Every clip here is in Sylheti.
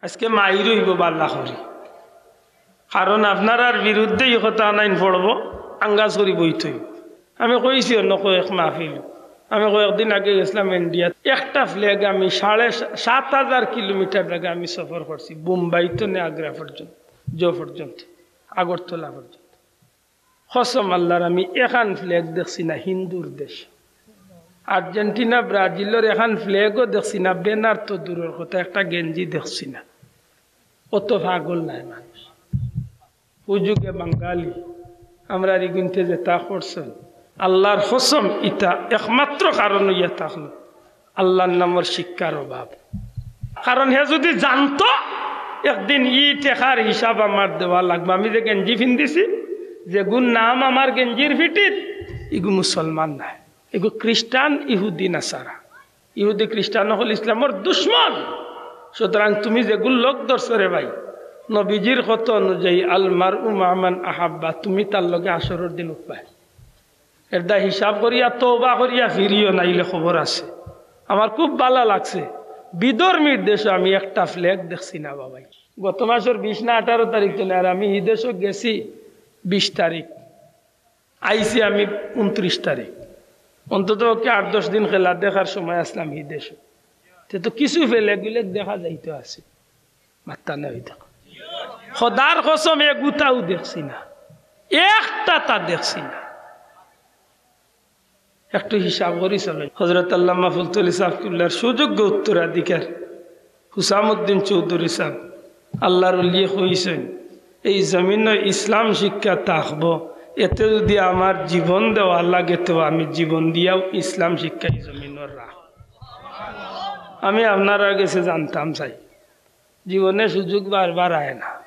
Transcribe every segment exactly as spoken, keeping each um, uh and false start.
আজকে মাইর অইবো বালা করি, কারণ আপনারার বিরুদ্ধে ই কথা আনাইন পড়বো, আঙ্গাজ করি বইতই। আমি কইছি অন্য কয়েক মাহফিল, আমি কয়েকদিন আগে গেছিলাম ইন্ডিয়াত, একটা ফ্ল্যাগ আমি সাড়ে সা-, সাত হাজার কিলোমিটার জাগা আমি সফর করছি, বোম্বাই তো নে আগ্রা পর্যন্ত, জো পর্যন্ত, আগরতলা পর্যন্ত। কসম আল্লাহর, আমি এখান ফ্ল্যাগ দেখছি না হিন্দুর দেশ। আর্জেন্টিনা, ব্রাজিলর এখান ফ্ল্যাগও দেখছি না, ব্যানার তো দূরর কথা, একটা গেঞ্জি দেখছি না। অত পাগল নায় মানুষ। হুজুগে বাঙালি, আমরার ইগুইন্তে যেতা করছইন, আল্লাহর কসম, ইতা একমাত্র কারণ অইয়া থাকলো আল্লাহর নামর শিক্ষার অভাব। কারণ হে যুদি জানতো, একদিন ই টেকার হিসাব আমার দেওয়া লাগবো। আমি যে গেঞ্জি ফিন্দিছি, যেগুর নাম আমার গেঞ্জির ফিটিত, ইগু মুসলমান নায়, ইগু খ্রিস্টান, ইহুদি, নাসারা। ইহুদি খ্রিস্টান অকল ইসলামর দুশমন। সুতরাং তুমি যেগুর লগ ধরছো রে ভাই, নবীজির কথা অনুযায়ী, "আল মারউ মা'আ মান আহাব্বা", তুমি তার লগে হাশরর দিন উঠবায়। এরদায় হিসাব করিয়া, তওবা করিয়া ফিরিও, নাইলে খবর আছে। আমার খুব বালা লাগছে, বিধর্মীর দেশো আমি একটা ফ্ল্যাগ দেখছি না বাবাই। গত মাসর বিশ না আঠারো তারিখ তো না, আর আমি হি দেশো গেছি বিশ তারিখ, আইছি আমি ঊনত্রিশ তারিখ। অন্তত পক্ষে আট দশ দিন খেলা দেখার সময় আছলাম হি দেশো। তে তো কিছু ফ্ল্যাগ উল্যাগ দেখা যাইতো আছে। মাত্তা নাই অই দেখো। খোদার কসম, এগুতাও দেখছি না, একটাতা দেখছি না। একটু হিসাব করি চলেন। হযরত আল্লামা ফুলতলি সাহেব কিবলার সুযোগ্য উত্তরাধিকার হুসামউদ্দিন চৌধুরী সাহেব, আল্লাহর ওলিয়ে কইছইন, "এই জমিনো ইসলাম শিক্ষা থাকবো, এতে যুদি আমার জীবন দেওয়া লাগে, তো আমি জীবন দিয়াও ইসলাম শিক্ষা এই জমিনো রাখ।" আমি আপনারার গেছে জানতাম চাই, জীবনে সুযোগ বারবার আয় না।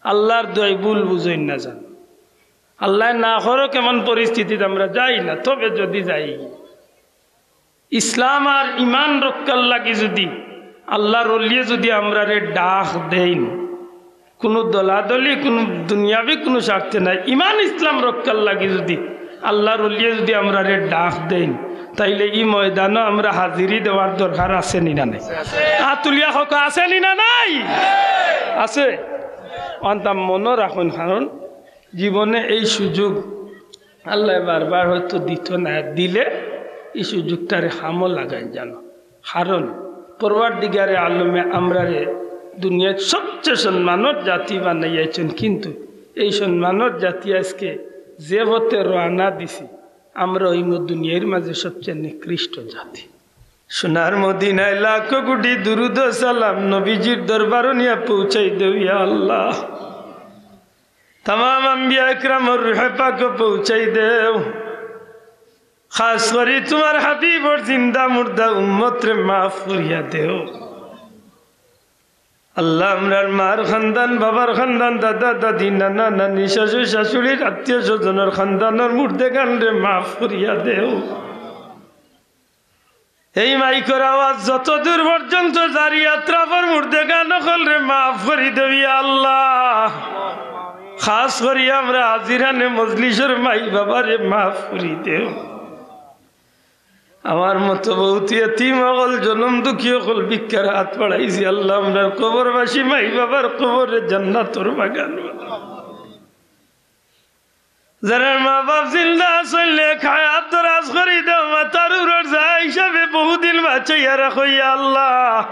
আল্লাহর দোয়াই, ভুল বুঝইন না যান। আল্লায় না করউক এমন পরিস্থিতিত আমরা যাই না, তবে যুদি যাই, ইসলাম আর ইমান রক্ষার লাগি যুদি আল্লাহর ওলিয়ে যুদি আমরারে ডাক দেইন, কুনু দলাদলি, কুনু দুনিয়াবি কুনু স্বার্থে নায়, ইমান ইসলাম রক্ষার লাগি যুদি আল্লাহর ওলিয়ে যুদি আমরারে ডাক দেইন, তাইলে ই ময়দানো আমরা হাজিরি দেওয়ার দরকার আছে নি না নাই? আত তুলিয়া কউক্কা, আছে নি না নাই? আছে। অনতা মনো রাখইন, কারণ জীবনে এই সুযোগ আল্লায় বারবার হয়তো দিতো না, দিলে ই সুযোগটারে কামো লাগাইন জানো। কারণ পরওয়ারদিগারে আলমে আমরারে দুনিয়াত সবচেয়ে সম্মানর জাতি বানাইয়াছইন, কিন্তু এই সম্মানর জাতি আজকে যে পথে রওয়ানা দিছি, আমরা অইমু দুনিয়ার মাঝে সবচেয়ে নিকৃষ্ট জাতি। সোনার মদিনায় লাখো কোটি দুরুদ ও সালাম, নবীজির দরবারো নিয়া পৌঁছাই দেও ইয়া আল্লাহ। তামাম আম্বিয়া একরামর রুহে পাকো পৌঁছাই দেও। খাস করি তুমার হাবিবর জিন্দা মুর্দা উম্মতরে মাফ করিয়া দেও। আল্লাহ, আমরার মার খান্দান, বাবার খান্দান, দাদা দাদি, নানা নানি, শ্বশুর শাশুড়ির, আত্মীয় স্বজনর খান্দানর মুর্দেগানরে মাফ করিয়া দেও। এই মাইকর আওয়াজ যত দূর পর্যন্ত জারি, আতরাফর মুর্দেগান অকলরে মাফ করি দেও ইয়া আল্লাহ। খাস করি আমরা হাজিরানে মজলিসর মাই বাবারে মাফ করি দেও। আমার মতো বহুত এতিম অকল, জনম দুঃখী অকল ভিক্ষার হাত বাড়াইছি। আল্লাহ, আমরার কবরবাসী মাই বাবার কবররে জান্নাতর বাগান বানাও। যারার মা বাপ জিন্দা আছইন, নেক হায়াত দরাজ করি দেও, মাথার উপরর ছায়া হিসাবে বহুদিন বাঁচাইয়া রাখো ইয়া আল্লাহ।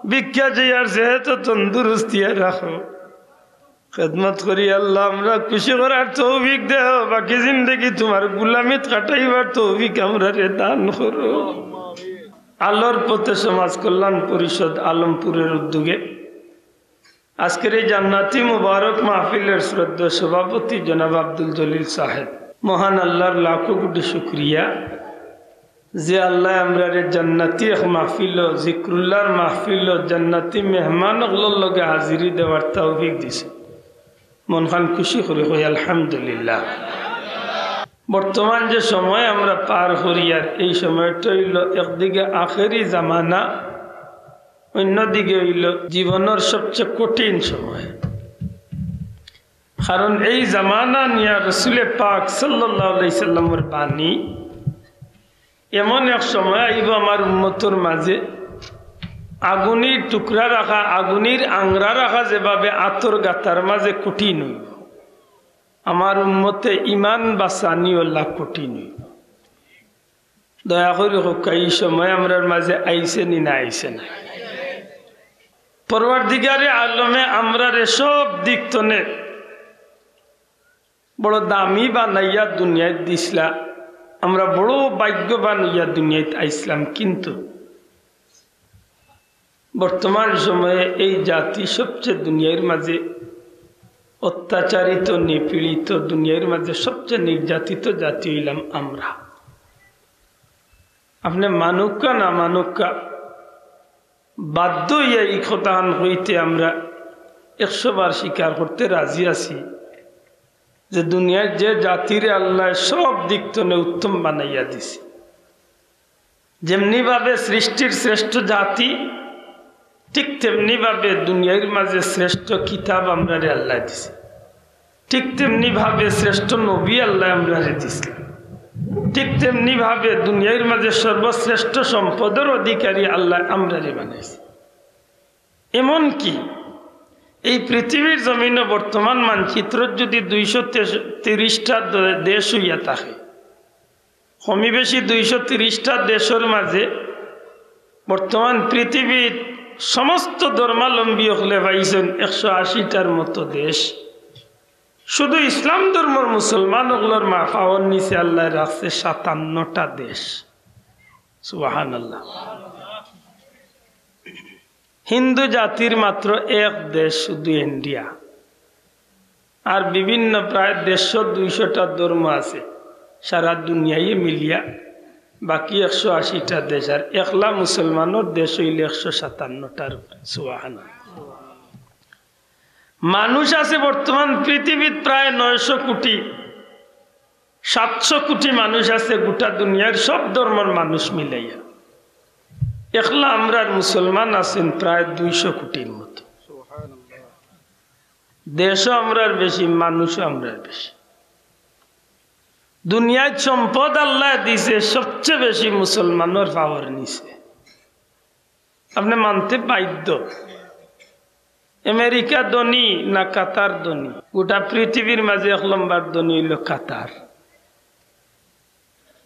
ভিক্ষা চেয়ার সেহত তন্দুরুস্তিয়া রাখো। খেদমত করি আল্লাহ, আমরারে খুশি করার তৌফিক দেও, বাকি জিন্দেগি তুমার গুলামিত কাটাইবার তৌফিক আমরারে দান করো। আলোর পথে সমাজ কল্যাণ পরিষদ আলমপুরের উদ্যোগে আজকের এই জান্নাতি মুবারক মাহফিলের শ্রদ্ধেয় সভাপতি জনাব আব্দুল জলিল সাহেব, মহান আল্লাহর লাখো কোটি শুকরিয়া যে আল্লায় আমরারে জান্নাতি এক মাহফিলো, জিক্রুল্লাহর মাহফিলো, জান্নাতি মেহমান অকলর লগে হাজিরি দেওয়ার তৌফিক দিছে। মনখান খুশি করি কই আলহামদুলিল্লাহ। বর্তমান যে সময় আমরা পার করিয়ার, এই সময়টা অইলো একদিকে আখেরি জামানা, অন্যদিকে অইলো জীবনর সবচেয়ে কঠিন সময়। কারণ এই জামানা নিয়া রসুলে পাক সাল্লাল্লাহু আলাইহি সাল্লামর বাণী, এমন এক সময় আইবো আমার উম্মতর মাঝে, আগুনির টুকরা রাখা, আগুনির আংরা রাখা যেভাবে আতর গাতার মাঝে কঠিন অইবো, আমার উম্মতে ইমান বাঁচানি অলা কঠিন অইবো। দয়া করি কউক্কা, ই সময় আমরার মাঝে আইছে নি না আইছে না? পরওয়ারদিগারে আলমে আমরারে সব দিক তনে বড় দামি বানাইয়া দুনিয়াত দিছলা, আমরা বড় ভাগ্যবান অইয়া দুনিয়াত আইছলাম। কিন্তু বর্তমান সময়ে এই জাতি সবচেয়ে দুনিয়ার মাঝে অত্যাচারিত, নিপীড়িত, দুনিয়ার মাঝে সবচেয়ে নির্যাতিত জাতি অইলাম আমরা। আপনে মানুক্কা না মানুক্কা, বাধ্য অইয়া ই কথাখান কইতে আমরা একশো বার স্বীকার করতে রাজি আছি যে দুনিয়ার যে জাতিরে আল্লায় সব দিক তনে উত্তম বানাইয়া দিছে, যেমনি ভাবে সৃষ্টির শ্রেষ্ঠ জাতি, ঠিক তেমনি ভাবে দুনিয়ার মাঝে শ্রেষ্ঠ কিতাব আমরারে আল্লায় দিছে, ঠিক তেমনি ভাবে শ্রেষ্ঠ নবী আল্লায় আমরারে দিছলা, ঠিক তেমনি ভাবে দুনিয়ার মাঝে সর্বশ্রেষ্ঠ সম্পদর অধিকারী আল্লায় আমরারে বানাইছে। এমনকি এই পৃথিবীর জমিনো বর্তমান মানচিত্রত যদি দুইশো তিরিশটা দে-, দেশ অইয়া থাকে, কমি বেশি দুইশো তিরিশটা দেশর মাঝে বর্তমান পৃথিবীর সমস্ত ধর্মাবলম্বী অকলে পাইছইন একশো আশিটার মতো দেশ। শুধু ইসলাম ধর্মর মুসলমান অকলর মা-, পাওর নিচে আল্লায় রাখছে সাতান্নটা দেশ। সুবহানাল্লাহ। হিন্দু জাতির মাত্র এক দেশ, শুধু ইন্ডিয়া। আর বিভিন্ন প্রায় দেড়শো দুইশোটা ধর্ম আছে সারা দুনিয়ায় মিলিয়া, বাকি একশো আশিটা দেশ। আর একলা মুসলমানর দেশ অইলে একশো সাতান্নটার উপরে। সুবহানাল্লাহ। মানুষ আছে বর্তমান পৃথিবীত প্রায় নয়শো কোটি, সাতশো কোটি মানুষ আছে গোটা দুনিয়ার সব ধর্মর মানুষ মিলাইয়া। একলা আমরার মুসলমান আছইন প্রায় দুইশো কোটির মতো। দেশও আমরার বেশি, মানুষও আমরার বেশি। দুনিয়ার সম্পদ আল্লায় দিছে সবচেয়ে বেশি মুসলমানর পাওর নিচে। আপনে মানতে বাধ্য। আমেরিকা ধনী না কাতার ধনী? গোটা পৃথিবীর মাঝে এক নম্বর ধনী অইলো কাতার।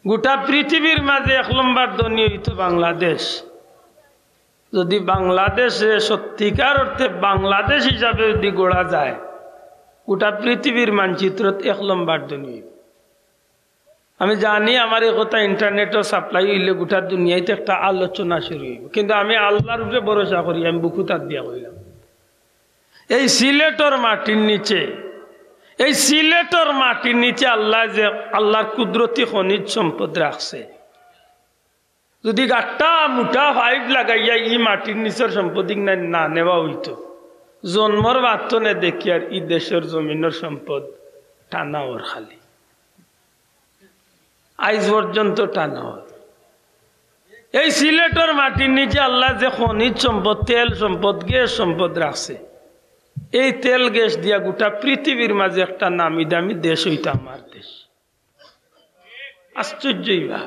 গোটা পৃথিবীর মাঝে এক নম্বর ধনী অইতো বাংলাদেশ। যদি বাংলাদেশে সত্যিকার অর্থে বাংলাদেশ হিসাবে যদি গড়া যায়, গোটা পৃথিবীর মানচিত্রত এক নম্বর ধনী অইবো। আমি জানি আমার ই কথা ইন্টারনেটও সাপ্লাই অইলে গোটা দুনিয়াত একটা আলোচনা শুরু অইবো, কিন্তু আমি আল্লার উপরে ভরসা করি, আমি বুকু তাত দিয়া কইলাম। এই সিলেটর মাটির নিচে, এই সিলেটর মাটির নিচে আল্লায় যে আল্লার কুদরতি খনিজ সম্পদ রাখছে, যদি গাট্টা মুটা পাইপ লাগাইয়া ই মাটির নিচর সম্পদ ইগনা না নেওয়া অইতো, জন্মর বাত্তনে দেখিয়ার ই দেশর জমিনর সম্পদ টানা অর খালি। আইজ পর্যন্ত টানা অর। এই সিলেটর মাটির নিচে আল্লায় যে খনিজ সম্পদ, তেল সম্পদ, গ্যাস সম্পদ রাখছে, এই তেল গ্যাস দিয়া গোটা পৃথিবীর মাঝে একটা নামি দামি দেশ অইতো আমার দেশ। আশ্চর্য ই বা।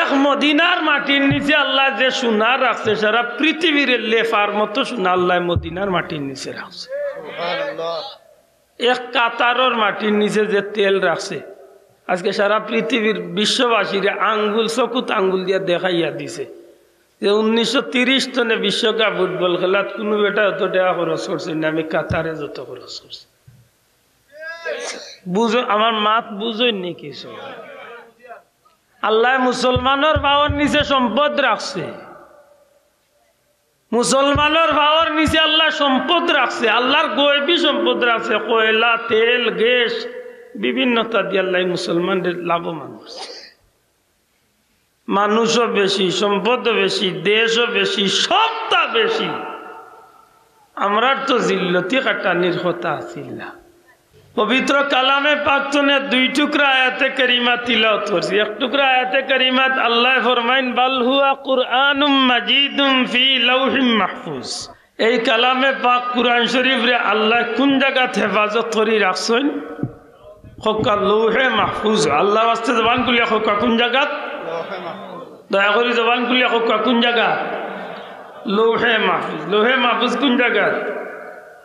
এক মদিনার মাটির নিচে আল্লায় যে সোনা রাখছে, সারা পৃথিবীরে লেফার মতো সোনা আল্লায় মদিনার মাটির নিচে রাখছে। এক কাতারর মাটির নিচে যে তেল রাখছে, আজকে সারা পৃথিবীর বিশ্ববাসীরে আঙ্গুল, চকুত আঙ্গুল দিয়া দেখাইয়া দিছে যে উনিশশো তিরিশ সনে বিশ্বকাপ ফুটবল খেলাত কুনু বেটায় অত টেকা খরচ করছে না, আমি কাতারে যত খরচ করছি। বুঝো, আমার মাত বুঝইন নি কিছু? আল্লায় মুসলমানর পাওর নিচে সম্পদ রাখছে, মুসলমানর পাওর নিচে আল্লায় সম্পদ রাখছে, আল্লার গয়বি সম্পদ রাখছে, কয়লা, তেল, গ্যাস, বিভিন্নতা দিয়া আল্লায় মুসলমানরে লাভবান করছে। মানুষও বেশি, সম্পদও বেশি, দেশও বেশি, সবতা বেশি। আমরার তো জিল্লতি খাটানির কথা আছিল না। পবিত্র কালামে পাক তনে দুই টুকরা আয়াতে কারিমা তিলাওয়াত করছি। এক টুকরা আয়াতে কারিমাত আল্লায় ফরমাইন, "বাল হুয়া কুরআনুম মাজিদুম ফি লাউহিম মাহফুজ।" এই কালামে পাক কুরআন শরীফরে আল্লায় কুন জাগাত হেফাজত করি রাখছইন? কউক্কা লৌহে মাহফুজ। আল্লার ওয়াস্তে জবান খুলিয়া কউক্কা কুন জাগাত? দয়া করি জবান খুলিয়া কউক্কা কুন জাগাত? লৌহে মাহফুজ। লৌহে মাহফুজ কোন জাগাত?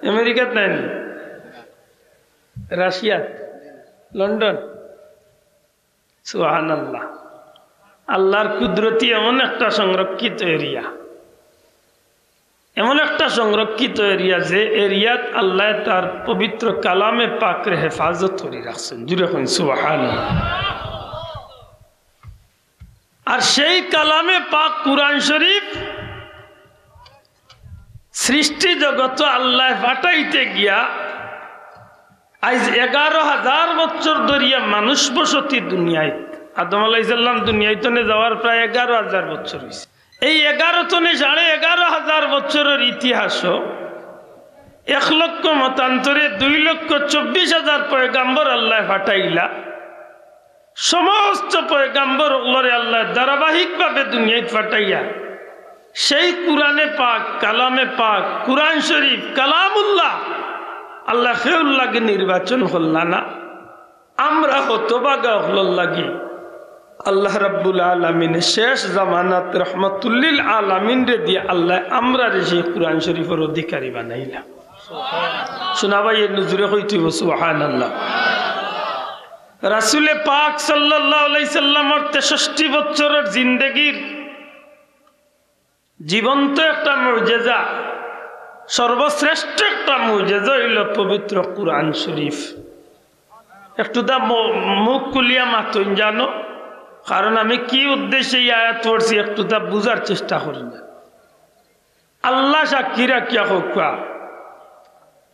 আমেরিকাত নায় নি? রাশিয়াত? লন্ডন? সুবহানাল্লাহ। আল্লাহর কুদরতি এমন একটা সংরক্ষিত এরিয়া, এমন একটা সংরক্ষিত এরিয়া, যে এরিয়াত আল্লাহ তার পবিত্র কালামে পাকরে হেফাজত করি রাখছেন। জুরে কইন সুবহানাল্লাহ। আর সেই কালামে পাক কুরআন শরীফ সৃষ্টি জগত আল্লাহ পাঠাইতে গিয়া আইজ এগারো হাজার বছর ধরিয়া মানুষ বসতি দুনিয়াত। আদম আলাইহিস সালাম দুনিয়াত তনে যাওয়ার প্রায় এগারো হাজার বছর হইছে। এই এগারো তনে সাড়ে এগারো হাজার বছরের ইতিহাসও এক লক্ষ মতান্তরে দুই লক্ষ চব্বিশ হাজার পয়গাম্বর আল্লাহ পাঠাইলা। সমস্ত পয়গাম্বর অকলরে আল্লাহ ধারাবাহিকভাবে দুনিয়াত পাঠাইয়া সেই কুরআনে পাক, কালামে পাক, কুরআন শরীফ, কালামুল্লাহ, আল্লাহ কেউর লাগি নির্বাচন করলা না। আমরা হতভাগা অকলর লাগি আল্লাহ রাব্বুল আলামিনে শেষ জামানাত রহমাতুল্লিল আলামিনরে দিয়া আল্লাহ আমরারে সেই কুরআন শরীফর অধিকারী বানাইলা। শোনা ভাই, এর নজরে কইতে হইব সুবহানাল্লাহ। রাসূলে পাক সাল্লাল্লাহু আলাইহি সাল্লামর তেষট্টি বছরের জিন্দেগির জীবন্ত একটা মুজেজা, সর্বশ্রেষ্ঠ একটা মুজেজা হইল পবিত্র কুরআন শরীফ। একটুতা মু-, মুখ খুলিয়া মাতইন জানো, কারণ আমি কি উদ্দেশ্যে এই আয়াত পড়ছি একটুতা বুঝার চেষ্টা করি না। আল্লাহ সাক্ষী রাখিয়া কউক্কা,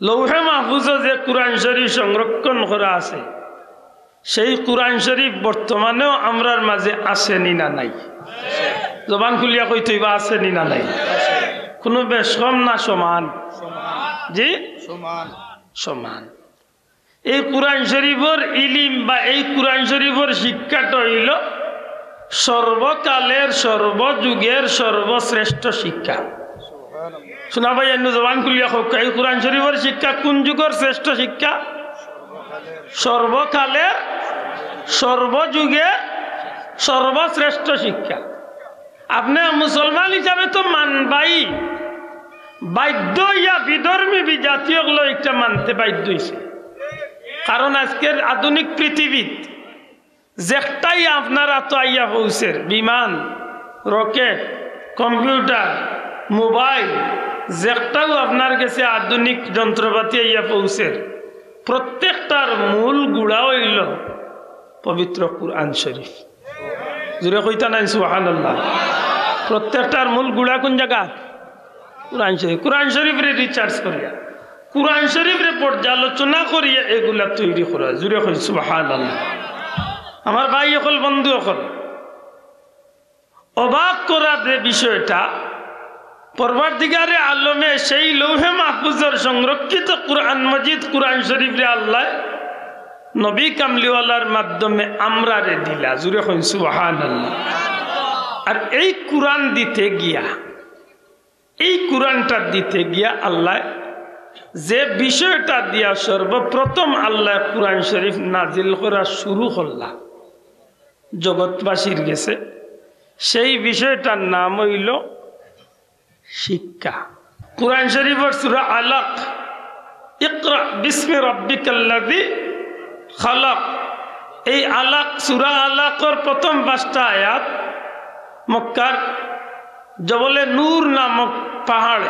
লৌহে মাহফুজো যে কুরআন শরীফ সংরক্ষণ করা আছে, সেই কুরআন শরীফ বর্তমানেও আমরার মাঝে আছে নি না নাই? জবান খুলিয়া কইতে হইবা, আছে নি না নাই? কোনো বেশ কম না সমান? জি, সমান। সমান। এই কুরআন শরীফর ইলিম বা এই কুরআন শরীফর শিক্ষাটা হইল সর্বকালের, সর্বযুগের সর্বশ্রেষ্ঠ শিক্ষা। শোনা ভাই, এমনি জবান খুলিয়া কউক্কা, এই কুরআন শরীফর শিক্ষা কোন যুগর শ্রেষ্ঠ শিক্ষা? সর্বকালের, সর্বযুগের সর্বশ্রেষ্ঠ শিক্ষা। আপনে মুসলমান হিসাবে তো মানবাই, বাধ্য হইয়া বিধর্মী বিজাতি অকলও একটা মানতে বাধ্য হইছে। কারণ আজকের আধুনিক পৃথিবীত যেকটাই আপনার আতো আইয়া পৌঁছের, বিমান, রকেট, কম্পিউটার, মোবাইল, যেকটাও আপনার গেছে আধুনিক যন্ত্রপাতি আইয়া পৌঁছের, প্রত্যেকটার মূল গুড়া হইল পবিত্র কুরআন শরীফ। জুরে কইতা নাই সুবহানাল্লাহ? প্রত্যেকটার মূল গুড়া কোন জায়গা? কুরআন শরীফ। কুরআন শরীফরে রিসার্চ করিয়া, কুরআন শরীফরে পর্যালোচনা করিয়া এগুলা তৈরি করা। জুরে কই সুবহানাল্লাহ। আমার ভাই অকল, বন্ধু অকল, অবাক করা যে বিষয়টা, পরওয়ারদিগারে আলমে সেই লৌহে মাহফুজর সংরক্ষিত কুরআন মজিদ, কুরআন শরীফরে আল্লাহ নবী কামলিওয়ালার মাধ্যমে আমরারে দিলা। জুরে কইন সুবহানাল্লাহ। আর এই কুরআন দিতে গিয়া, এই কুরআনটা দিতে গিয়া আল্লাহ যে বিষয়টা দিয়া সর্বপ্রথম আল্লাহ কুরআন শরীফ নাজিল করা শুরু করলা জগৎবাসীর গেছে, সেই বিষয়টার নাম হইল শিক্ষা। কুরআন শরীফর সূরা আলাক, ইকরা বিসমি রাব্বিকাল্লাযী খালাক। এই আলাক, সূরা আলাকর প্রথম পাঁচটা আয়াত মক্কার জবলে নূর নামক পাহাড়ে,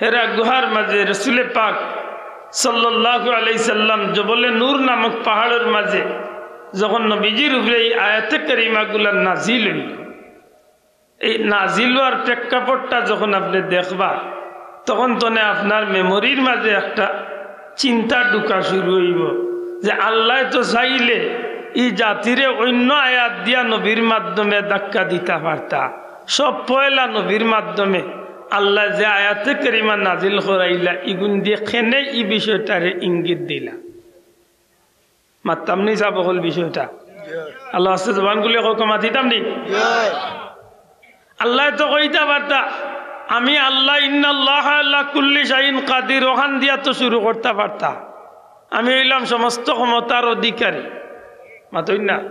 হেরা গুহার মাঝে রসুলে পাক সাল্লাল্লাহু আলাইহি সাল্লাম জবলে নূর নামক পাহাড়ের মাঝে যখন নবীজির উপরে এই আয়াতে কারিমাগুলা নাজিল হইল, এই নাজিল হওয়ার প্রেক্ষাপটটা যখন আপনি দেখবা, তখন তনে আপনার মেমোরির মাঝে একটা চিন্তা ঢুকা শুরু হইব যে আল্লাহ তো চাইলে এই জাতিরে অন্য আয়াত দিয়া নবীর মাধ্যমে ধাক্কা দিতা পারতা। সব পয়লা নবীর মাধ্যমে আল্লাহ যে আয়াতে কারিমা নাজিল করাইলা, ইগুন দিয়ে কেনে এই বিষয়টারে ইঙ্গিত দিলা। মাততাম নি সাব অকল বিষয়টা। আল্লাহ আস্তে জবান খুলিয়া কউক্কা, মাতিতাম নি? আল্লাহ তো কইতা পারতা, "আমি আল্লাহ, ইন্নাল্লাহা আলা কুল্লি শাইইন কাদির", ওখান দিয়া তো শুরু করতা পারতা, "আমি হইলাম সমস্ত ক্ষমতার অধিকারী।" মাতইন না?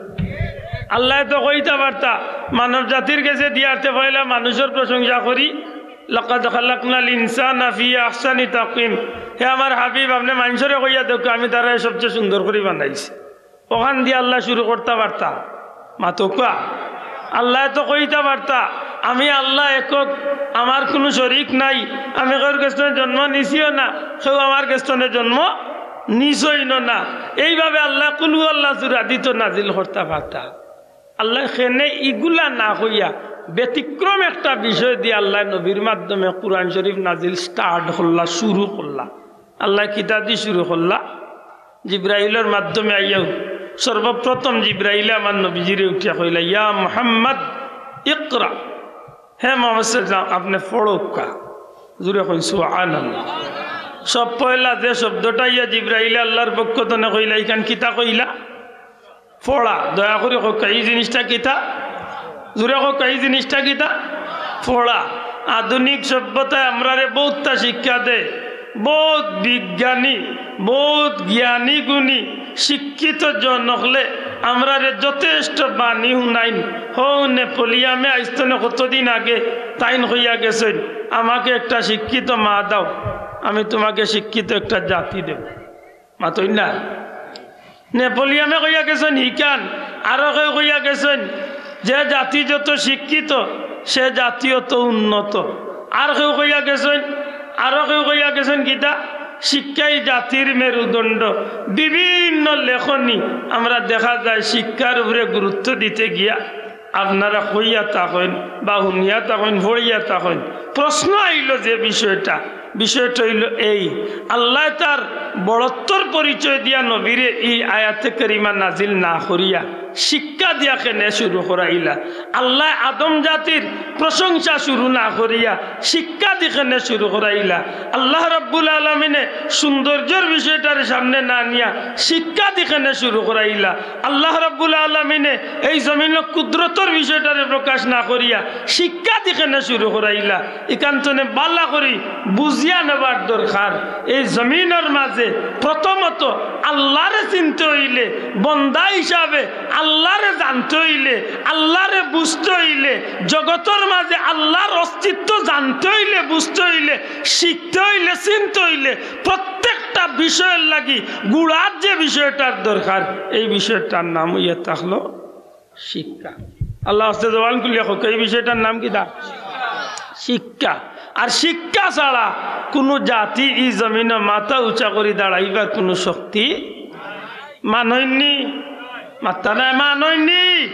আল্লাহ তো কইতা পারতা, "মানব জাতির গেছে দিয়ারতে পয়লা মানুষর প্রশংসা করি, লাকাদ খালাকনাল ইনসানা ফি আহসানি তাকওয়িম। হে আমার হাবিব, আপনে মানষরে কইয়া দেউক্কা, আমি তারারে সবচে সুন্দর করি বানাইছি। অখান দি আল্লায় শুরু করতা পারতা? মাতউক্কা। আল্লায় তো কইতা পারতা, "আমি আল্লাহ একক, আমার কুনু শরিক নাই, আমি কেউর গেছ থনে জন্ম নিছিও না, কেউ আমার গেছ থনে জন্ম নিছইনও না।" এইভাবে আল্লায় কুলহু আল্লাহ সুরা দি তো নাজিল করতা পারতা। আল্লায় কেনে ইগুলা না কইয়া ব্যতিক্রম একটা বিষয় দি আল্লায় নবীর মাধ্যমে কুরআন শরিফ নাজিল start করলা, শুরু করলা। আল্লায় কিতা দি শুরু করলা? জিব্রাইলর মাধ্যমে আইয়াউ সর্বপ্রথম জিব্রাইলে আমার নবীজিরে উঠিয়া কইলা, "ইয়া মুহাম্মদ, ইকরা।" হে মুহাম্মদ সাল্লাল্লাহু আলাইহি ওয়াসাল্লাম, আপনে পড়উক্কা। জুরে কইন, "সুবহানাল্লাহ।" সব পয়লা যে শব্দটা ইয়া জিব্রাইলে আল্লাহর পক্ষ থনে কইলা, ইখান কিতা কইলা? পড়া। দয়া করি কউক্কা, ই জিনিসটা কিতা? জুরে কউক্কা, ই জিনিসটা কিতা? পড়া। আধুনিক সভ্যতায় আমরারে বউততা শিক্ষা দেয়, বউত বিজ্ঞানী, বউত জ্ঞানী গুণী শিক্ষিত জন অকলে আমরারে যথেষ্ট বাণী হুনাইন। হউ নেপোলিয়ামে আইজ থনে কতদিন আগে তাইন কইয়া গেছইন, "আমাকে একটা শিক্ষিত মা দাও, আমি তোমাকে শিক্ষিত একটা জাতি দেব।" মাতইন না? নেপোলিয়ামে কইয়া গেছইন হিখান, আরো কেউ কইয়া গেছইন, "যে জাতি যত শিক্ষিত, সে জাতি অত উন্নত।" আর কেউ কইয়া গেছইন, আরো কেউ কইয়া গেছইন কিতা, "শিক্ষাই জাতির মেরুদণ্ড।" বিভিন্ন লেখনী আমরা দেখা যায় শিক্ষার উপরে গুরুত্ব দিতে গিয়া আপনারা কইয়া থাকইন বা হুনিয়া থাকইন, পড়িয়া থাকইন। প্রশ্ন আইলো যে বিষয়টা, বিষয়টা অইলো এই, আল্লায় তার বড়ত্বর পরিচয় দিয়া নবীরে ই আয়াতে কারিমা নাজিল না করিয়া শিক্ষা দিয়া কেনে শুরু করাইলা? আল্লায় আদম জাতির প্রশংসা শুরু না করিয়া শিক্ষা দি কেনে শুরু করাইলা? আল্লাহ রাব্বুল আলামিনে সৌন্দর্যর বিষয়টারে সামনে না নিয়া শিক্ষা দি কেনে শুরু করাইলা? আল্লাহ রাব্বুল আলামিনে এই জমিনো কুদরতর বিষয়টারে প্রকাশ না করিয়া শিক্ষা দি কেনে শুরু করাইলা? ইখান থনে বালা করি বুঝিয়া নেবার দরকার। এই জমিনর মাঝে প্রথমত আল্লাহরে চিনতে অইলে, বন্দা হিসাবে আল্লাহরে জানতে অইলে, আল্লাহরে বুঝতে অইলে, জগতর মাঝে আল্লাহর অস্তিত্ব জানতে অইলে, বুঝতে অইলে, শিখতে অইলে, চিনতে অইলে, প্রত্যেকটা বিষয়র লাগি গুড়ার যে বিষয়টার দরকার, এই বিষয়টার নাম অইয়া থাকলো শিক্ষা। আল্লাহ আস্তে জবান খুলিয়া কউক্কা, এই বিষয়টার নাম কিতা? শিক্ষা। আর শিক্ষা ছাড়া কুনু জাতি ই জমিনো মাথা উঁচা করি দাঁড়াইবার কুনু শক্তি মানইননি, মাত্তা নাই মানইননি।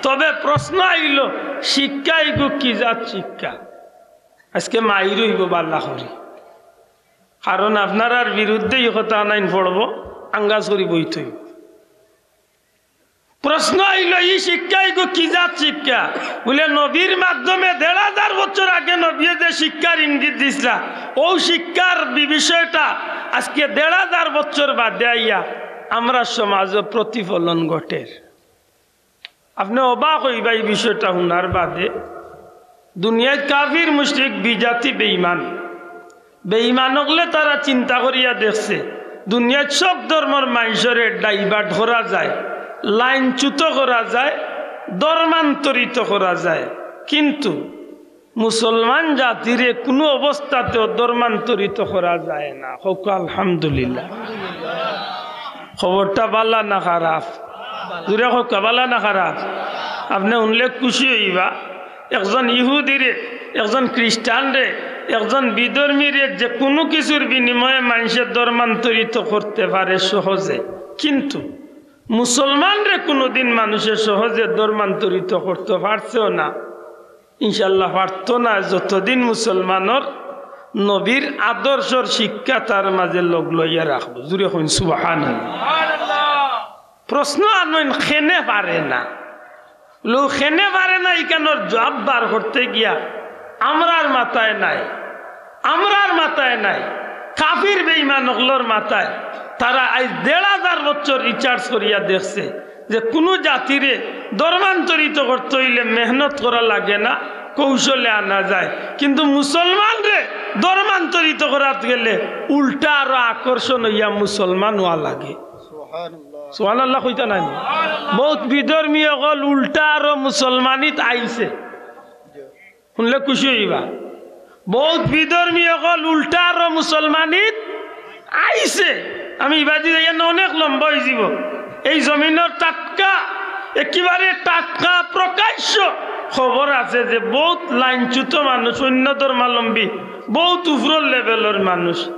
তবে প্রশ্ন আইলো, শিক্ষা ইগু কি জাত শিক্ষা? আজকে মাইর অইবো বালা করি, কারণ আপনারার বিরুদ্ধে ই কথা নাইন পড়বো, আঙ্গাজ করি বইতই। প্রশ্ন আইলো, ই শিক্ষা ইগু কি জাত শিক্ষা? বুলে, নবীর মাধ্যমে দেড় হাজার বছর আগে নবীয়ে যে শিক্ষার ইঙ্গিত দিছলা, অউ শিক্ষার বি-, বিষয়টা আজকে দেড় হাজার বছর বাদে আইয়া আমরার সমাজো প্রতিফলন ঘটের। আপনে অবাক অইবা ই বিষয়টা হুনার বাদে। দুনিয়াত কাফির মুশরিক বিজাতি বেঈমান, বেঈমান অকলে তারা চিন্তা করিয়া দেখছে, দুনিয়াত সব ধর্মর মানষরে divert করা যায়, লাইনচ্যুত করা যায়, ধর্মান্তরিত করা যায়, কিন্তু মুসলমান জাতিরে কুনু অবস্থাতেও ধর্মান্তরিত করা যায় না। কউক্কা আলহামদুলিল্লাহ। খবরটা বালা না খারাপ? জুরে কউক্কা, বালা না খারাপ? আপনে হুনলে খুশি অইবা। একজন ইহুদিরে, একজন খ্রিস্টানরে, একজন বিধর্মীরে যে কুনু কিছুর বিনিময়ে মানষে ধর্মান্তরিত করতে পারে সহজে, কিন্তু মুসলমানরে কুনুদিন মানষে সহজে ধর্মান্তরিত করতে পারছেও না, ইনশাআল্লাহ পারতো না, যতদিন মুসলমানর নবীর আদর্শর শিক্ষা তার মাঝে লগ লইয়া রাখবো। জুরে কইন সুবহানাল্লাহ। প্রশ্ন আনইন, কেনে পারে না? লো, কেনে পারে না, ইখানর জবাব বার করতে গিয়া আমরার মাথায় নাই, আমরার মাথায় নাই, কাফির বেঈমান অকলর মাথায়। তারা আইজ দেড় হাজার বছর research করিয়া দেখছে যে কুনু জাতিরে ধর্মান্তরিত করতে অইলে মেহনত করা লাগে না, কৌশলে আনা যায়, কিন্তু মুসলমানরে ধর্মান্তরিত করাত গেলে উল্টা আরো আকর্ষণ অইয়া মুসলমান অওয়া লাগে। সুবহানাল্লাহ। সুবহানাল্লাহ কইতা নায় নি? বউত বিধর্মী অকল উল্টা আরো মুসলমানিত আইছে। হুনলে খুশি অইবা। বউত বিধর্মী অকল উল্টা আরো মুসলমানিত আইছে। আমি ইবাদি যাইয়া না অনেক লম্বা অইযিবো। এই জমিনর টাটকা, একেবারে টাটকা প্রকাশ্য খবর আছে যে বউত লাইনচ্যুত মানুষ, অন্য ধর্মাবলম্বী, বউত উপরর লেভেলর মানুষ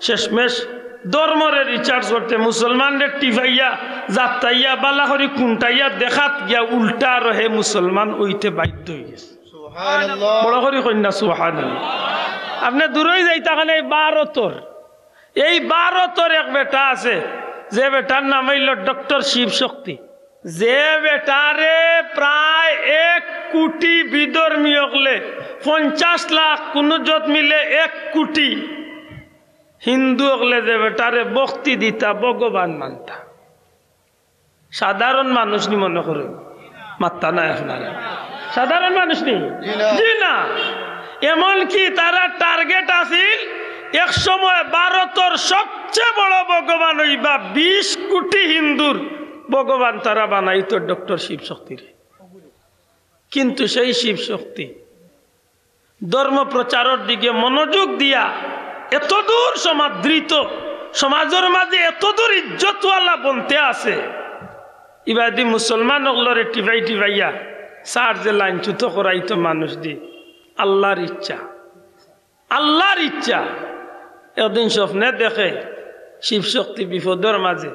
শেষমেশ ধর্মরে রিসার্চ করতে মুসলমানরে টিপাইয়া, জাপটাইয়া, বালা করি কুন্টাইয়া দেখাত গিয়া উল্টা আরো হে মুসলমান অইতে বাধ্য অইগেছে। সুবহানাল্লাহ। বড় করি কইন না সুবহানাল্লাহ। আপনে দূরই যাইতা কেনে, এই ভারতর, এই ভারতর এক বেটা আছে, যে বেটার নাম অইলো ডক্টর শিবশক্তি। যে বেটারে প্রায় এক কোটি বিধর্মী অকলে, পঞ্চাশ লাখ, কুনু জত মিলে এক কোটি হিন্দু অকলে যে বেটারে ভক্তি দিতা, ভগবান মানতা, সাধারণ মানুষ নি মনে করইন? মাত্তা নাই আপনারা? সাধারণ মানুষ নি? জি না। জি না। এমনকি তারার টার্গেট আছিল এক সময় ভারতর সবচেয়ে বড় ভগবান অইবা বিশ কোটি হিন্দুর ভগবান তারা বানাইতো ডক্টর শিবশক্তিরে। কিন্তু সেই শিবশক্তি ধর্ম প্রচারর দিকে মনোযোগ দিয়া এতদূর সমাদৃত, সমাজর মাঝে এতদূর ইজ্জতওয়ালা বনতে আছে। ইবাদি মুসলমান অকলরে টিপাই টিপাইয়া সার যে লাইনচ্যুত করাইতো মানুষ দি। আল্লাহর ইচ্ছা, আল্লাহর ইচ্ছা। একদিন স্বপ্নে দেখে শিবশক্তি বিপদর মাঝে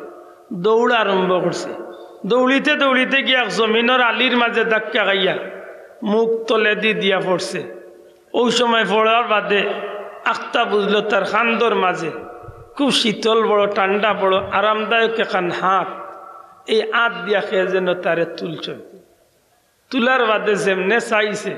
দৌড় আরম্ভ করছে। দৌড়িতে দৌড়িতে গিয়া এক জমিনর আলির মাঝে ধাক্কা খাইয়া মুখ তলেদি দিয়া পড়ছে। ওই সময় পড়ার বাদে আখতা বুঝলো তার কান্দর মাঝে খুব শীতল বড়, ঠান্ডা বড়, আরামদায়ক এখান হাত, এই হাত দিয়া কে যেন তারে তুলছে। তুলার বাদে যেমনে চাইছে,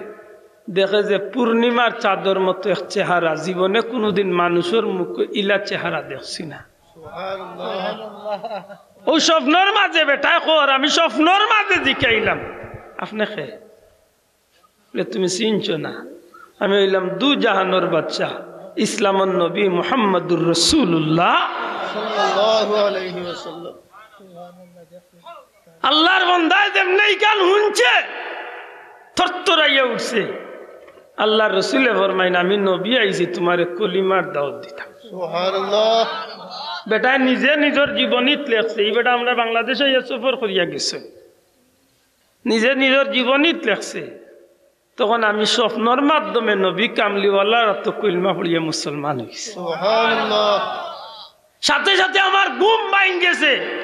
দেখে যে পূর্ণিমার চাঁদর মতো এক চেহারা, জীবনে কুনুদিন মানুষর মুখো ইলা চেহারা দেখছি না। সুবহানাল্লাহ। ওই স্বপ্নর মাঝে বেটায় কর, আমি স্বপ্নর মাঝে জিকাইলাম, "আপনে কে?" বলে, "তুমি চিনছো না? আমি অইলাম দু জাহানর বাদশা, ইসলামর নবী মুহাম্মাদুর রাসূলুল্লাহ।" সাল্লাল্লাহু আলাইহি ওয়াসাল্লাম। আল্লাহর বন্দায় যেমনে ইখান হুনছে, থরথরাইয়া উঠছে। আল্লাহর রসুলে ফরমাইন, "আমি নবী আইছি তুমারে কলিমার দাওয়াত দিতাম।" সুবহানাল্লাহ। বেটায় নিজে নিজর জীবনীত লেখছে, ই বেটা আমরা বাংলাদেশো ইয়া সফর করিয়া গেছে, নিজে নিজর জীবনীত লেখছে। তখন আমি স্বপ্নর মাধ্যমে নবী কামলিওয়ালার আতো কলিমা পড়িয়া মুসলমান অইছি। সুবহানাল্লাহ। সাথে সাথে আমার ঘুম ভাঙ্গি গেছে।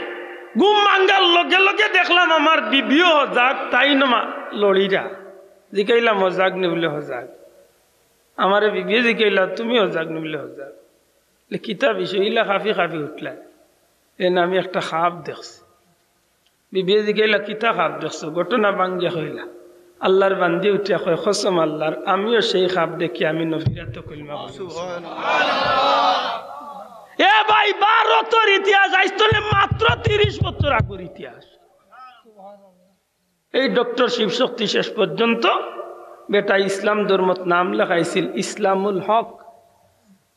ঘুম ভাঙ্গার লগে লগে দেখলাম আমার বিবিও হজাগ, তাইন মা-, লড়িরা। জিকাইলাম, "হজাগ নি?" বলে, "হজাগ।" আমারে বিবিয়ে জিকাইলা, "তুমি হজাগ নি?" বলে, "হজাগ।" বলে, "কিতা বিষয়?" ইলা কাঁপি কাঁপি উঠলা। এ না, "আমি একটা খাব দেখছি।" বিবিয়ে জিকাইলা, "কিতা খাব দেখছো?" ঘটনা ভাঙ্গিয়া কইলা। আল্লাহর বান্দি উঠিয়া কয়, "কসম আল্লাহর, আমিও সেই খাব দেখি আমি নবীর আতো কলিমা পড়ি।" এ ভাই, ভারতর ইতিহাস আইজ তলে মাত্র তিরিশ বছর আগর ইতিহাস। এই ডক্টর শিবশক্তি শেষ পর্যন্ত বেটা ইসলাম ধর্মত নাম লেখাইছিল ইসলামুল হক।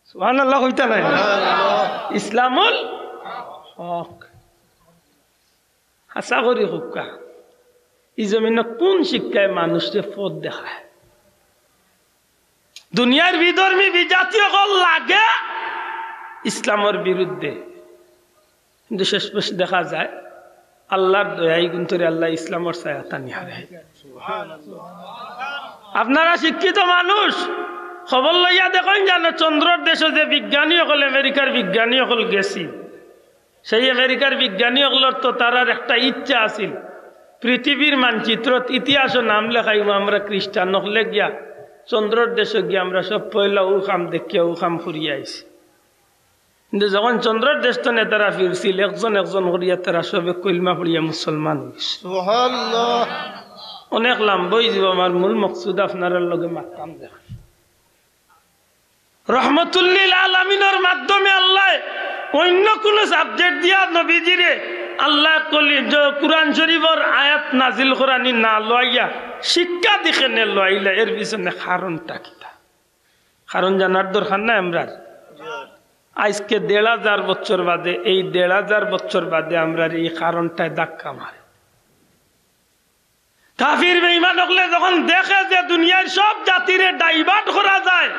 সুবহানাল্লাহ কইতা নাই? ইসলামুল হক। হাছা করি কউক্কা, ই জমিনো কুন শিক্ষায় মানুষরে পথ দেখায়? দুনিয়ার বিধর্মী বিজাতি অকল লাগে ইসলামর বিরুদ্ধে, কিন্তু শেষমেশ দেখা যায় আল্লাহর দয়ায় ইগুন্তরে আল্লায় ইসলামর ছায়াত আনিয়া রাখে। আপনারা শিক্ষিত মানুষ, খবর লইয়া দেখইন জানো, চন্দ্রর দেশো যে বিজ্ঞানী অকল, আমেরিকার বিজ্ঞানী অকল গেছিল, সেই আমেরিকার বিজ্ঞানী অকলর তো তারার একটা ইচ্ছা আছিল, পৃথিবীর মানচিত্রত ইতিহাসো নাম লেখাইমু আমরা খ্রিস্টান অকলে গিয়া, চন্দ্রর দেশো গিয়া আমরা সব পয়লা অউ কাম দেখিয়া অউ কাম করিয়া আইছি। কিন্তু যখন চন্দ্রর দেশ তনে তারা ফিরছিল, একজন একজন করিয়া তারা সবে কলিমা পড়িয়া মুসলমান অইছে। সুবহানাল্লাহ। অনেক লাম্বা অইযিবো, আমার মূল মকসুদ আপনারার লগে মাততাম দেখা। রহমতুল্লিল আলামিনর মাধ্যমে আল্লায় অইন্য কুনু সাবজেক্ট দিয়া নবীজিরে আল্লায় কলি-, জ-, কুরআন শরীফর আয়াত নাজিল করানি না লওয়াইয়া শিক্ষা দি কেনে লওয়াইলা, এর পিছনে কারণটা কিতা? কারণ জানার দরকার নাই আমরার? আইজকে দেড় হাজার বছর বাদে, এই দেড় হাজার বছর বাদে আমরার ই কারণটায় ধাক্কা মারে। কাফির বেঈমান অকলে যখন দেখে যে দুনিয়ার সব জাতিরে ডাইভার্ট করা যায়,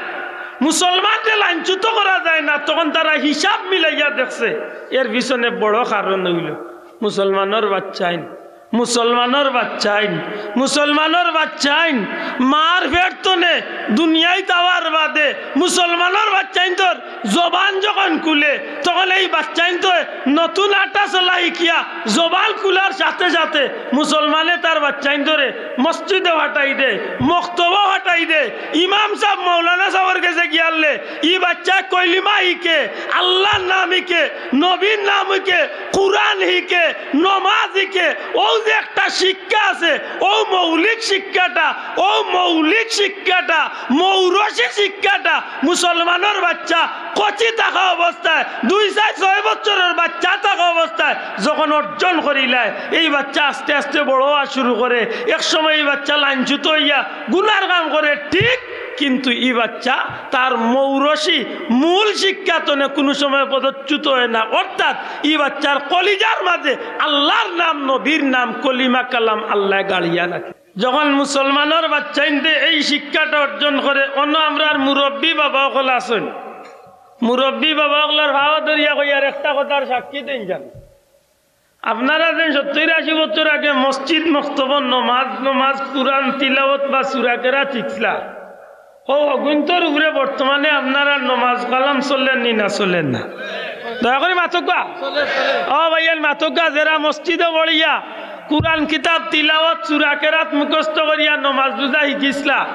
মুসলমানরে লাঞ্ছিত করা যায় না, তখন তারা হিসাব মিলাইয়া দেখছে, এর পিছনে বড় কারণ অইলো মুসলমানর বাচ্চাইন, মুসলমানর বাচ্চাইন, মুসলমানর বাচ্চাইন মার পেট তনে দুনিয়াইত আওয়ার বাদে মুসলমানর বাচ্চাইন্তর জবান যখন খুলে, তখন এই বাচ্চাইন্তর নতুন আটা চলা শিকিয়া জবান খুলার সাথে সাথে মুসলমানে তার বাচ্চাইন্তরে মসজিদো পাঠাই দেয়, মক্তবো পাঠাই দেয়। ইমাম সাব মৌলানা সাবর গেছে গিয়ারলে ই বাচ্চায় কলিমা শিকে, আল্লার নাম শিকে, নবীর নাম শিকে, কুরআন শিকে, নমাজ শিকে। অউ যে একটা শিক্ষা আছে, অউ মৌলিক শিক্ষাটা, অউ মৌলিক শিক্ষাটা, মৌরসি শিক্ষাটা মুসলমানর বাচ্চা কচি থাকা অবস্থায়, দুই, চাইর, ছয় বছরর বাচ্চা থাকা অবস্থায় যখন অর্জন করিলায়, এই বাচ্চা আস্তে আস্তে বড় অওয়া শুরু করে। এক সময় এই বাচ্চা লাঞ্ছিত অইয়া গুনার কাম করে, ঠিক, কিন্তু ই বাচ্চা তার মৌরসি মূল শিক্ষা তনে কুনু সময় পদচ্যুত অয় না। অর্থাৎ ই বাচ্চার কলিজার মাঝে আল্লার নাম, নবীর নাম, কলিমা কালাম আল্লায় গাড়িয়া রাখে। যখন মুসলমানর বাচ্চাইন্তে এই শিক্ষাটা অর্জন করে, অনো আমরার মুরব্বি বাবা অকল আছইন, মুরব্বি বাবা অকলর পাও ধরিয়া কইয়ার একটা কথার সাক্ষী দেইন যান। আপনারা যেন সত্তইর আশি বছর আগে মসজিদ মক্তবো নমাজ, নমাজ, কুরআন তিলাওয়াত বা সূরা কেরাত শিখছলা, অউ হগুইন্তর উপরে বর্তমানে আপনারার নমাজ কালাম চলের নি না চলের না? দয়া করি মাতউক্কা। ও ভাইয়াইন, মাতউক্কা, যেরা মসজিদো পড়িয়া কুরআন কিতাব তিলাওয়াত, সূরা কেরাত মুখস্থ করিয়া নমাজ রোজা শিখছলা,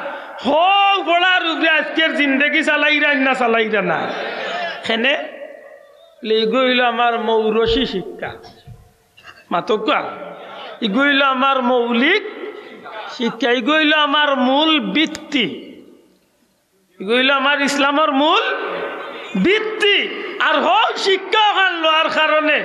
হউ পড়ার উপরে আইজকের জিন্দেগি চালাইরা না চালাইরা না? কেনে? ইগু অইলো আমার মৌরসি শিক্ষা। মাতউক্কা, ইগু অইলো আমার মৌলিক শিক্ষা, ইগু অইলো আমার মূল ভিত্তি, ইগু অইলো আমার ইসলামর মূল ভিত্তি। আর হউ শিক্ষা অখান লওয়ার কারণে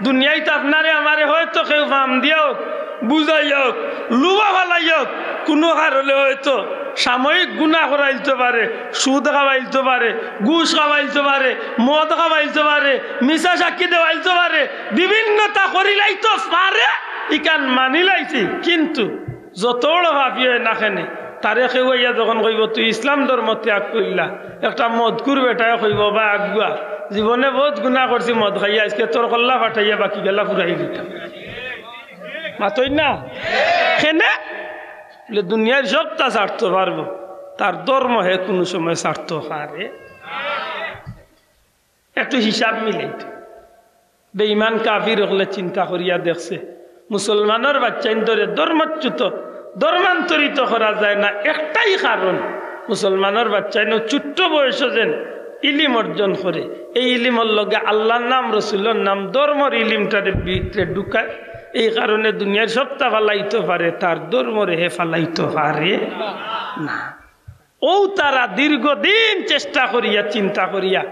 দুনিয়াইত আপনারে আমারে হয়তো কেউ ফাম দিয়া অউক, বুঝাইয়া অউক, লুভা ফালাইয়া অউক, কুনু কারণে হয়তো সাময়িক গুনা করাইলতো পারে, সুদ খাওয়াইলতো পারে, ঘুষ খাওয়াইলতো পারে, মদ খাওয়াইলতো পারে, মিছা সাক্ষী দেওয়াইলতো পারে, বিভিন্নতা করিলাইতো পারে, ইখান মানিলাইছি। কিন্তু যত বড় পাপী অয় না কেনে, তারে কেউ আইয়া যখন কইবো, "তুই ইসলাম ধর্ম ত্যাগ করিলা", একটা মদখুর বেটায় কইবো, "বা আগুয়া, জীবনে বউত গুনা করছি মদ খাইয়া, আইজকে তোর কল্লা ফাটাইয়া বাকি গেলা ফুরাই দিতাম।" মাতইন না? কেনে? বলে, দুনিয়ার সবটা ছাড়তো পারবো, তার ধর্ম হে কুনু সময় ছাড়তো পারে? একটু হিসাব মিলাইতো। বেঈমান কাফির অকলে চিন্তা করিয়া দেখছে, মুসলমানর বাচ্চাইন্তরে ধর্মচ্যুত, ধর্মান্তরিত করা যায় না। একটাই কারণ, মুসলমানর বাচ্চাইন ছোট্ট বয়সো যেন ইলিম অর্জন করে, এই ইলিমর লগে আল্লার নাম, রসুলর নাম, ধর্মর ইলিমটারে ভিতরে ঢুকায়। এই কারণে দুনিয়ার সবটা ফালাইতো পারে, তার ধর্মরে হে ফালাইতো পারে না। অউ তারা দীর্ঘদিন চেষ্টা করিয়া, চিন্তা করিয়া,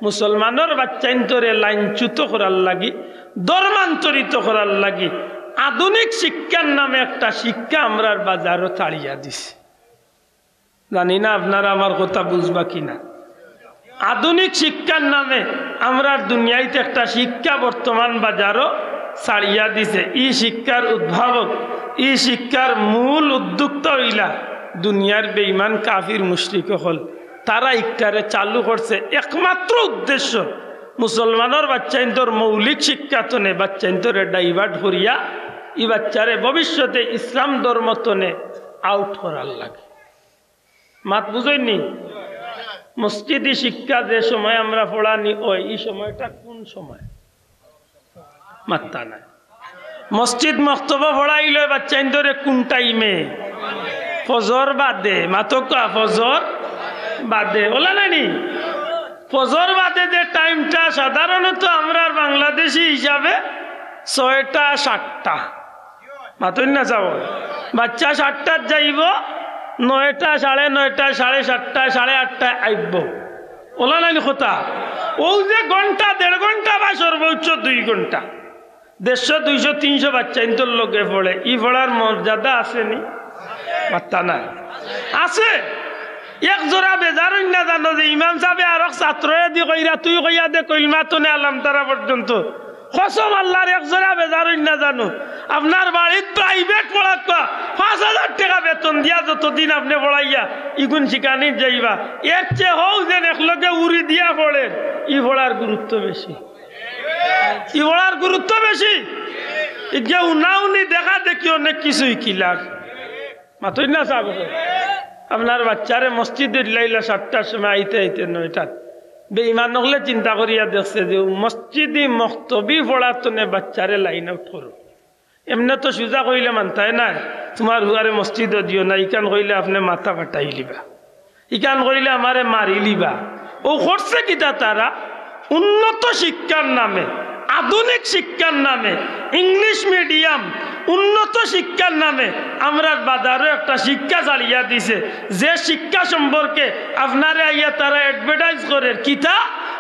মুসলমানর বাচ্চাইন্তরে লাইনচ্যুত করার লাগি, ধর্মান্তরিত করার লাগি আধুনিক শিক্ষার নামে একটা শিক্ষা আমরার বাজারো ছাড়িয়া দিছে। জানি না আপনারা আমার কথা বুঝবা কি না। আধুনিক শিক্ষার নামে আমরার দুনিয়াইত একটা শিক্ষা বর্তমান বাজারো ছাড়িয়া দিছে। ই শিক্ষার উদ্ভাবক, ই শিক্ষার মূল উদ্যোক্তা অইলা দুনিয়ার বেঈমান কাফির মুশরিক অকল। তারা ইকটারে চালু করছে একমাত্র উদ্দেশ্য, মুসলমানর বাচ্চাইন্তর মৌলিক শিক্ষা তনে বাচ্চাইন্তরে divert করিয়া ই বাচ্চারে ভবিষ্যতে ইসলাম ধর্ম তনে out করার লাগি। মাত বুঝইননি? মসজিদি শিক্ষা যে সময় আমরা পড়ানি অয়, ই সময়টা কুন সময়? মাত্তা নাই। মসজিদ মক্তবো পড়াইলে বাচ্চাইন্তরে কুন টাইমে? ফজর বাদে। মাতউক্কা, ফজর বাদে। অলা নানি? ফজর বাদে যে টাইমটা সাধারণত আমরার বাংলাদেশি হিসাবে ছয়টা সাতটা। মাতইন না চাও? বাচ্চা সাতটাত যাইবো, নয়টা, সাড়ে নয়টা, সাড়ে সাতটা, সাড়ে আটটায় আইবো। অলা নানি কথা? অউ যে ঘন্টা, দেড় ঘন্টা বা সর্বোচ্চ দুই ঘন্টা, দেড়শো, দুইশো, তিনশো বাচ্চাইন্তর লগে পড়ে, ই পড়ার মর্যাদা আছেনি? মাত্তা নাই। আছে। এক জোড়া বেজার অইন না জানো যে ইমাম সাবে আরক ছাত্ররে দি কইরা, "তুই কইয়া দে কলমা তনে আলাম তারা পর্যন্ত।" কসম আল্লাহর, এক জরা বেজার অইন না জানো। আপনার বাড়িত প্রাইভেট পড়াউক্কা, পাঁচ হাজার টেকা বেতন দিয়া যতদিন আপনে পড়াইয়া ইগুন শিখানিত যাইবা, এর চেয়ে হউ যেন একলগে উড়ি দিয়া পড়ের, ই পড়ার গুরুত্ব বেশি। ই পড়ার গুরুত্ব বেশি। ইগে উনাউনি দেখা দেখি অনেক কিছুই কিলার। মাতইন না সাব। আপনার বাচ্চারে মসজিদো দিলাইলা সাতটার সময়, আইতে আইতে নয়টাত। বেঈমান অকলে চিন্তা করিয়া দেখছে যে মসজিদি মক্তবি পড়ার তনে বাচ্চারে লাইন আউট করো। এমনে তো সুজা কইলে মানতায় নায়, তুমার হুয়ারে মসজিদো দিও না, ইখান কইলে আপনে মাথা ফাটাইলিবা, ইখান কইলে আমারে মারিলিবা। অউ করছে কিতা তারা? উন্নত শিক্ষার নামে, আধুনিক শিক্ষার নামে, ইংলিশ মিডিয়াম, উন্নত শিক্ষার নামে আমরার বাজারো একটা শিক্ষা ছাড়িয়া দিছে, যে শিক্ষা সম্পর্কে আপনারে আইয়া তারা অ্যাডভার্টাইজ করের। কিতা?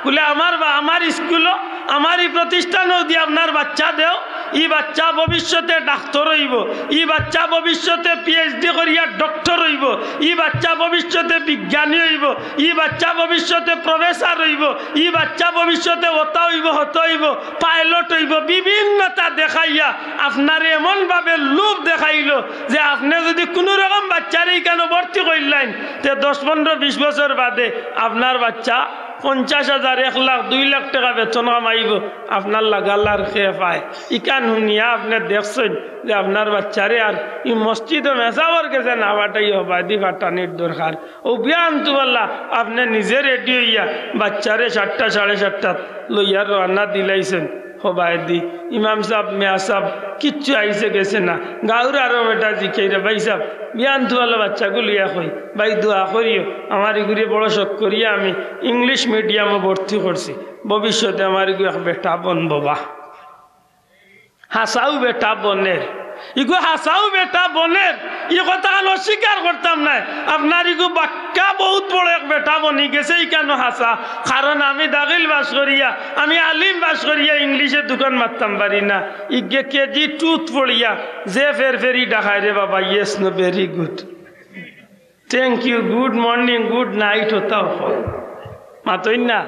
বুলে, আমার বা-, আমার স্কুলো, আমার ই প্রতিষ্ঠানো যদি আপনার বাচ্চা দেও, ই বাচ্চা ভবিষ্যতে ডাক্তর অইবো, ই বাচ্চা ভবিষ্যতে পিএইচডি করিয়া ডক্টর অইবো, ই বাচ্চা ভবিষ্যতে বিজ্ঞানী অইবো, ই বাচ্চা ভবিষ্যতে প্রফেসর অইবো, ই বাচ্চা ভবিষ্যতে অতা অইবো, হতা অইবো, পাইলট অইবো, বিভিন্নতা দেখাইয়া আপনারে এমনভাবে লোভ দেখাইলো যে আপনে যদি কুনু রকম বাচ্চারে ইখানো ভর্তি করিলাইন, তে দশ, পনরো, বিশ বছর বাদে আপনার বাচ্চা পঞ্চাশ হাজার, এক লাখ, দুই লাখ টেকা বেতন কামাইবো, আপনার লাগালার খেয়ে পায়। ইখান হুনিয়া আপনে দেখছইন যে আপনার বাচ্চারে আর ই মসজিদো মেসাবর গেছে না ফাটাই, হবায়দি ফাটানির দরকার। অউ বিয়ান তুবাল্লা আপনে নিজে রেডি অইয়া বাচ্চারে সাতটা, সাড়ে সাতটাত লইয়া রওয়ানা দিলাইছইন। হবায়দি ইমাম সাব, মেয়া সাব, কিচ্ছু আইছে গেছে না। গাউর আরো বেটা জিকাইরা, "ভাই সাব, বিয়ান তুবাল্লা বাচ্চাগু লইয়া কই, ভাই দোয়া করিও, আমার ইগুরে বড় শখ করিয়া আমি ইংলিশ মিডিয়ামো ভর্তি করছি, ভবিষ্যতে আমার ইগু এক বেটা বনবো বা।" হাছাউ বেটা বনের, ইগু হাছাউ বেটা বনের, ই কথাখান অস্বীকার করতাম নায়। আপনার ইগু বাক্কা বউত বড় এক বেটা বনি গেছে, ইখানও হাছা। কারণ আমি দাখিল পাশ করিয়া, আমি আলিম পাশ করিয়া ইংলিশে দুকান মারতাম পারি না। ইগে কেজি টুত পড়িয়া যে ফেরফেরি ডাকায় রে বাবা, yes, no, very good, thank you, good morning, good night, অতাও কয়। মাতইন না?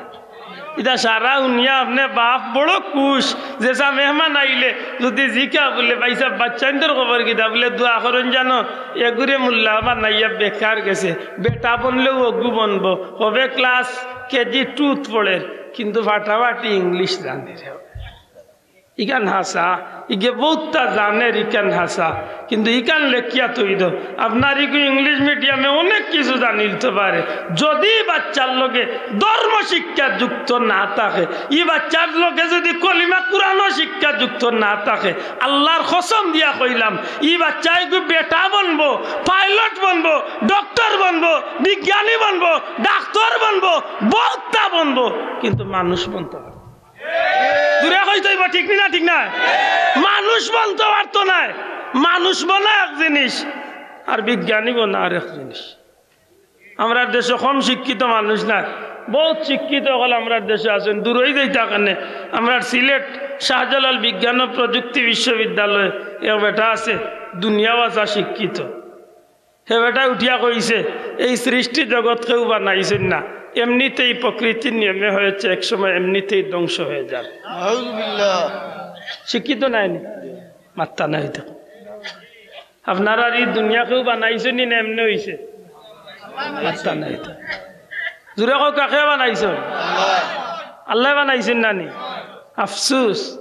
ইতা সারা হুনিয়া আপনে বাপ বড় খুশ, যেছা মেহমান আইলে যদি জিকা বুলে, "ভাই সাব, বাচ্চাইন্তর খবর কিতা?" বুলে, "দোয়া করইন জানো, এগুরে মোল্লা বানাইয়া বেকার গেছে, বেটা বনলেও অগু বনবো, হবে ক্লাস কেজি টুত পড়ের, কিন্তু ফাটাফাটি ইংলিশ জানে রে।" ইখান হাছা, ইগে বউততা জানের, ইখান হাছা, কিন্তু ইখান লেখিয়া থই দেও। আপনার ইগু ইংলিশ মিডিয়ামে অনেক কিছু জানিলতো পারে, যদি বাচ্চার লগে ধর্ম শিক্ষা যুক্ত না থাকে, ই বাচ্চার লগে যদি কলিমা কুরআনও শিক্ষা যুক্ত না থাকে, আল্লাহর কসম দিয়া কইলাম, ই বাচ্চা ইগু বেটা বনবো, পাইলট বনবো, ডক্টর বনবো, বিজ্ঞানী বনবো, ডাক্তার বনবো, বউততা বনবো, কিন্তু মানুষ বনতো পারতো না। জুরে কইতে অইবো, ঠিক নি না? ঠিক না? মানুষ বনতো পারতো নায়। মানুষ বনা এক জিনিস, আর বিজ্ঞানী বনা আর এক জিনিস। আমরার দেশো কম শিক্ষিত মানুষ নায়, বউত শিক্ষিত অকল আমরার দেশো আছইন। দূরই যাইতা কেনে, আমরার সিলেট শাহজালাল বিজ্ঞান ও প্রযুক্তি বিশ্ববিদ্যালয়ে এক বেটা আছে, দুনিয়াও আছে শিক্ষিত। হে বেটায় উঠিয়া কইছে, "এই সৃষ্টি জগৎ কেউ বানাইছইন না, এমনিতেই প্রকৃতির নিয়মে হয়েছে, এক সময় এমনিতেই ধ্বংস হয়ে যাবে।" নাউজুবিল্লাহ। শিক্ষিত নায় নি? মাত্তা নাই তো। আপনারার ই দুনিয়া কেউ বানাইছইন নি না এমনে অইছে? মাত্তা নাই তো। জুরে কউক্কা, কে বানাইছইন? আল্লায় বানাইছইন না নি? আফসুস,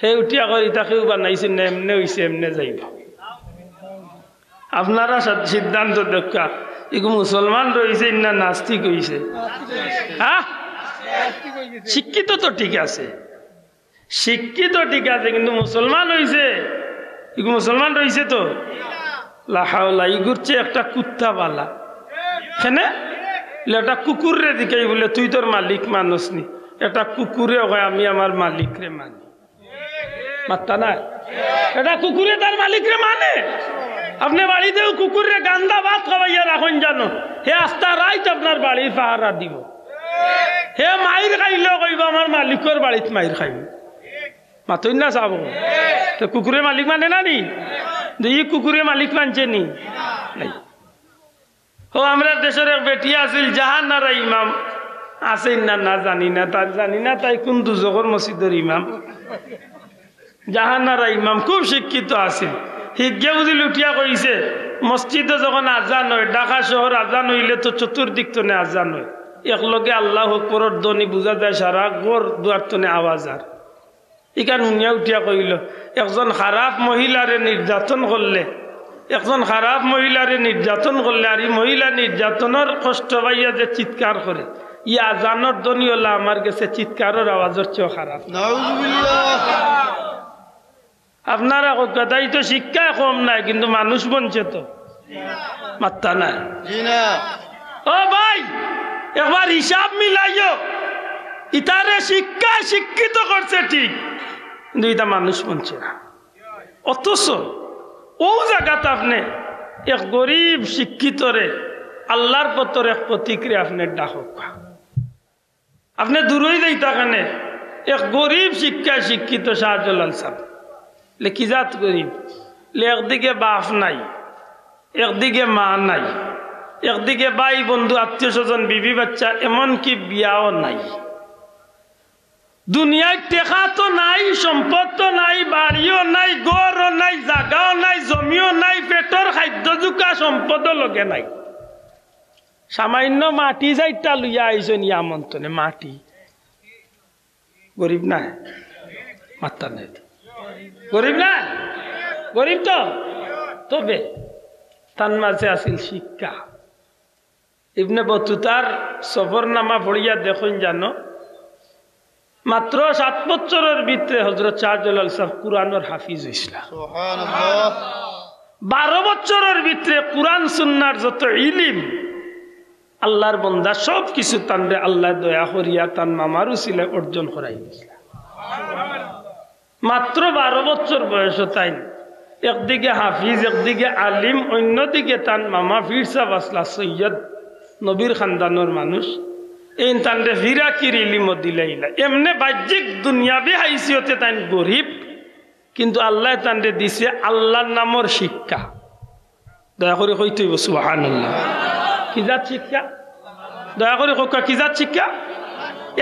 হে উঠিয়া কর, ইতা কেউ বানাইছইন না, এমনে অইছে, এমনে যাইবো। আপনারা সা-, সিদ্ধান্ত দেউক্কা, ইগু মুসলমান রইছে না নাস্তিক অইছে? হ্যাঁ? শিক্ষিত তো ঠিক আছে, শিক্ষিত ঠিক আছে, কিন্তু মুসলমান অইছে? ইগু মুসলমান রইছে তো? লা হাওলা, ইগুর চেয়ে একটা কুত্তা বালা। কেনে? ইলা একটা কুকুররে জিকাই বুলে, "তুই তোর মালিক মানস নি?" একটা কুকুরে কয়, "আমি আমার মালিকরে মানি।" মাত্তা নাই। এটা কুকুরে তার মালিকরে মানে? আপনে বাড়িত কুকুররে গান্দা ভাত খাওয়াইয়া রাখইন জানো, হে আস্তা রাইত আপনার বাড়ির পাহারা দিবো। হে মাইর খাইলেও কইবো, "আমার মালিকর বাড়িত মাইর খাইমু।" মাতইন না চাবো। তো কুকুরে মালিক মানে না নি? যে ই কুকুরে মালিক মানছে নি? নাই। ও, আমরার দেশর এক বেটি আছিল, জাহানারা ইমাম। আছইন না, না জানি না, তার জানি না তাই কুন দুজখর মসজিদর ইমাম। জাহানারা ইমাম খুব শিক্ষিত আছিল। হিগে বুঝিল উঠিয়া কইছে, মসজিদো যখন আজান অয়, ঢাকা শহর আজান অইলে তো চতুর্দিক তনে আজান অয়, একলগে আল্লাহু আকবরর ধ্বনি বুঝা যায়, সারা ঘর দুয়ার তনে আওয়াজ। আর ইখান হুনিয়া উঠিয়া কইল, একজন খারাপ মহিলারে নির্যাতন করলে, একজন খারাপ মহিলারে নির্যাতন করলে, আর ই মহিলা নির্যাতনর কষ্ট পাইয়া যে চিৎকার করে, ই আজানর ধ্বনি অলা আমার গেছে চিৎকারর আওয়াজর চেয়েও খারাপ। নাউজুবিল্লাহ। আপনারা কউক্কা, তাই তো শিক্ষায় কম নায়, কিন্তু মানুষ বনছে তো। মাত্তা নাই। জি না। ও ভাই, একবার হিসাব মিলাইও। ইতারে শিক্ষায় শিক্ষিত করছে ঠিক, কিন্তু ইতা মানুষ বনছে না। অথচ অউ জাগাত আপনে এক গরিব শিক্ষিতরে আল্লাহর পথর এক পথিকরে আপনে ডাকউক্কা। আপনে দূরই যাইতা কেনে? এক গরিব শিক্ষায় শিক্ষিত শাহজালাল সাব। লে কি জাত গরিব? লে একদিকে বাপ নাই, একদিকে মা নাই, একদিকে ভাই বন্ধু আত্মীয় স্বজন বিবি বাচ্চা, এমনকি বিয়াও নাই। দুনিয়ার টেকা তো নাই, সম্পদ তো নাই, বাড়িও নাই, ঘরও নাই, জাগাও নাই, জমিও নাই, পেটর খাদ্য জুকা সম্পদও লগে নাই। সামান্য মাটি যাইতা লইয়া আইছইন ইয়ামন তনে, মাটি। গরিব না? মাত্তা নাই তো। গরিব না? গরিব তো। তবে তান মাঝে আছিল শিক্ষা। ইবনে বতুতার সফরনামা পড়িয়া দেখইন জানো, মাত্র সাত বছরর ভিতরে হজরত শাহজালাল সাব কুরআনর হাফিজ অইছলা। সুবহানাল্লাহ। বারো বছরর ভিতরে কুরআন সুন্নার যত ইলিম, আল্লাহর বন্দা সব কিছু তানরে আল্লায় দয়া করিয়া তান মামার উসিলায় অর্জন করাই দিছলা। মাত্র বারো বছর বয়সো তাইন একদিকে হাফিজ, একদিকে আলিম, অইন্যদিকে তান মামা পীর সাব আছলা সৈয়দ, নবীর খানদানর মানুষ। এইন তানরে ফিরাকির ইলিমও দিলাইলা। এমনে বাহ্যিক দুনিয়াবি হাইসিয়তে তাইন গরিব, কিন্তু আল্লায় তানরে দিছে আল্লাহর নামর শিক্ষা। দয়া করি কইতে অইবো সুবহানাল্লাহ। কি জাত শিক্ষা? দয়া করি কউক্কা, কি জাত শিক্ষা?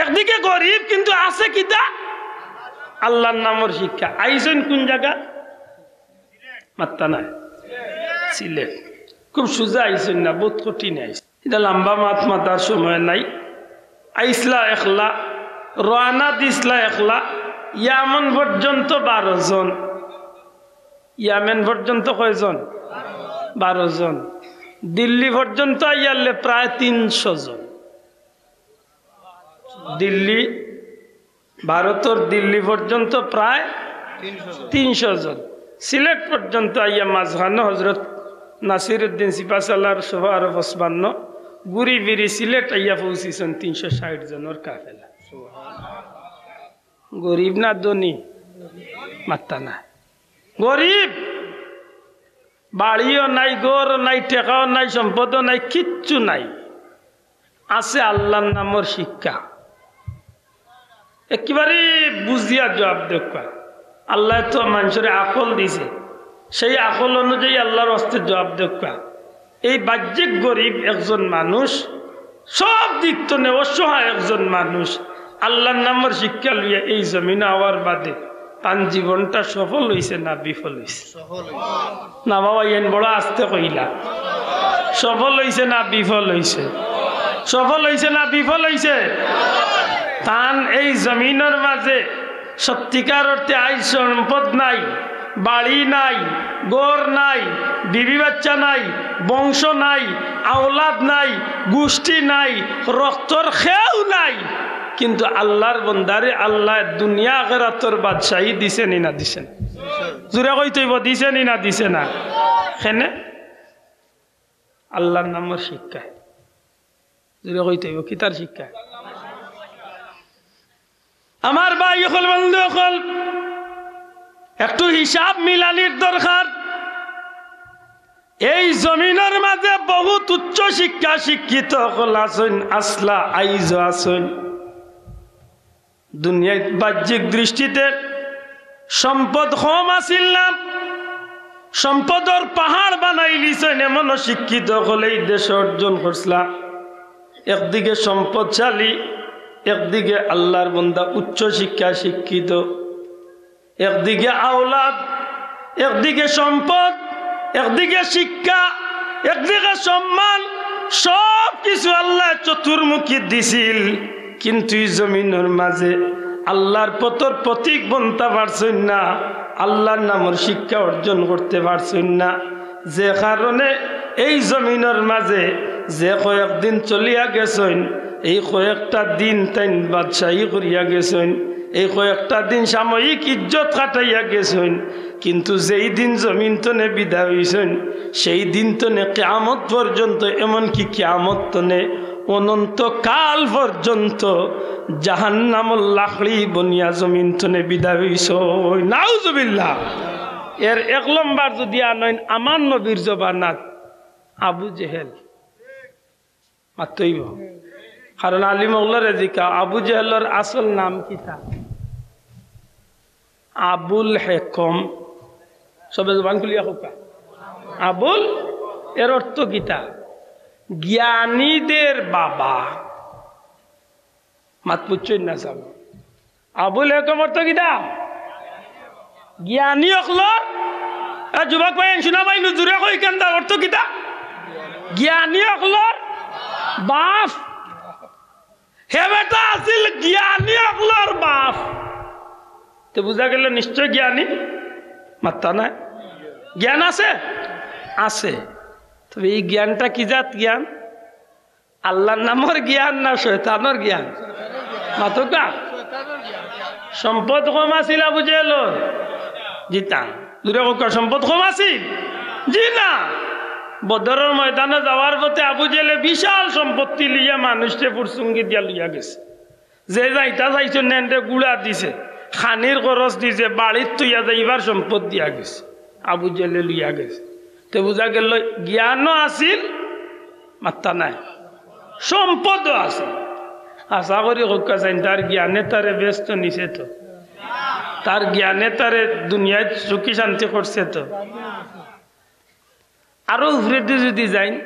একদিকে গরিব, কিন্তু আছে কিতা? আল্লাহর নামর শিক্ষা। আইছইন কুন জাগা? মাত্তা নাই। সিলেট। খুব সুজা আইছইন না, বউত কঠিন আইছইন। ইটা লম্বা মাত মাতার সময় নাই। আইছলা একলা, রওয়ানা দিছলা একলা, ইয়ামন পর্যন্ত বারো জন। ইয়ামেন পর্যন্ত কয়জন? বারো জন। দিল্লি পর্যন্ত আইয়ারলে প্রায় তিনশো জন। দিল্লি, ভারতর দিল্লি পর্যন্ত প্রায় তিনশো জন। তিনশো জন। সিলেট পর্যন্ত আইয়া মাঝখানো হজরত নাসিরউদ্দিন সিপাহসালার সভা আরো পঁচপান্ন, ঘুরি ফিরি সিলেট আইয়া পৌঁছিছইন তিনশো ষাইট জনর কাফেলা। গরিব না ধনী? মাত্তা না। গরিব, বাড়িও নাই, ঘরও নাই, টেকাও নাই, সম্পদও নাই, কিচ্ছু নাই। আছে আল্লাহর নামর শিক্ষা। একেবারে বুঝিয়া জবাব দেউক্কা। আল্লায় তো মানষরে আকল দিছে, সেই আকল অনুযায়ী আল্লাহর ওয়াস্তে জবাব দেউক্কা। এই বাহ্যিক গরিব একজন মানুষ, সব দিক তনে অসহায় একজন মানুষ, আল্লাহর নামর শিক্ষা লইয়া এই জমিনো আওয়ার বাদে তান জীবনটা সফল অইছে না বিফল অইছে? সফল অইছে। না বাবা, এন বড় আস্তে কইলা। সফল অইছে না বিফল অইছে? সফল অইছে না বিফল অইছে? তান এই জমিনর মাঝে সত্যিকার অর্থে আইজ সম্পদ নাই, বাড়ি নাই, ঘর নাই, বিবি বাচ্চা নাই, বংশ নাই, আওলাদ নাই, গোষ্ঠী নাই, রক্তর কেউ নাই, কিন্তু আল্লাহর বন্দারে আল্লায় দুনিয়া আখেরাতর বাদশাহী দিছে নি না দিছে না? জুরে কইতে অইবো, দিছে নি না দিছে না? কেনে? আল্লাহর নামর শিক্ষায়। জুরে কইতে অইবো, কিতার শিক্ষায়? আমার ভাই অকল, বন্ধু অকল, একটু হিসাব মিলানির দরকার। এই জমিনর মাঝে বহুত উচ্চ শিক্ষা শিক্ষিত অকল আছইন, আছলা, আইজও আছইন। দুনিয়াত বাহ্যিক দৃষ্টিতে সম্পদ কম আছিল না, সম্পদর পাহাড় বানাইলিছইন, এমনও শিক্ষিত অকল এই দেশো অর্জন করছলা। একদিকে সম্পদশালী, একদিকে আল্লাহর বন্দা উচ্চ শিক্ষা শিক্ষিত। একদিকে আওলাদ, একদিকে সম্পদ, একদিকে শিক্ষা, একদিকে সম্মান, সব কিছু আল্লায় চতুর্মুখী দিছিল, কিন্তু ই জমিনর মাঝে আল্লার পথর পথিক বনতা পারছইন না, আল্লার নামর শিক্ষা অর্জন করতে পারছইন না। যে কারণে এই জমিনর মাঝে যে কয়েকদিন চলিয়া গেছইন, এই কয়েকটা দিন তাইন বাদশাহী করিয়া গেছইন, এই কয়েকটা দিন সাময়িক ইজ্জত খাটাইয়া গেছইন, কিন্তু যেই দিন জমিন তনে বিদায় অইছইন, সেই দিন তনে কিয়ামত পর্যন্ত, এমনকি কিয়ামত তনে অনন্তকাল পর্যন্ত জাহান্নামর লাকড়ি বনিয়া জমিন তনে বিদায় অইছইন। নাউজুবিল্লাহ। এর এক লম্বর যুদি আনইন আমার নবীর জবানাত, আবু জেহেল। মাতইন। কারণ আলিম অকলরে জিকাও, আবু জেহেলর আসল নাম কিতা? আবুল হেকম। সবে জবান খুলিয়া কউক্কা। আবুল, এর অর্থ কিতা? জ্ঞানীদের বাবা। মাত বুঝছইন না সাব? আবুল হেকম অর্থ কিতা? জ্ঞানী অকলর। এ যুবক ভাই, শুনা ভাই, নু জুরে কই কেন তার অর্থ কিতা? জ্ঞানী অকলর বাপ। হে বেটা আছিল জ্ঞানী অকলর বাপ। তে বুঝা গেল নিশ্চয় জ্ঞানী। মাত্তা নাই? জ্ঞান আছে? আছে। তবে এই জ্ঞানটা কি জাত জ্ঞান? আল্লার নামর জ্ঞান না শয়তানর জ্ঞান? মাতউক্কা। সম্পদ কম আছিল আবু জেহেলর? জি না। জুরে কউক্কা, সম্পদ কম আছিল? জি না। বদরর ময়দানো যাওয়ার পথে আবু জেহেলে বিশাল সম্পত্তি লইয়া মানুষরে ফুরসুঙ্গি দিয়া লইয়া গেছে। যে যাইতা চাইছইন না, এনরে গুড়া দিছে, খানির খরচ দিছে, বাড়িত থইয়া যাইবার সম্পদ দিয়া গেছে, আবু জেহেলে লইয়া গেছে। তে বুঝা গেল জ্ঞানও আছিল, মাত্তা নাই, সম্পদও আছিল। আশা করি কউক্কা চাইন, তার জ্ঞানে তারে বেহেস্তো নিছে তো, তার জ্ঞানে তারে দুনিয়াত সুখী শান্তি করছে তো। আরো উপরেদি যুদি যাইন,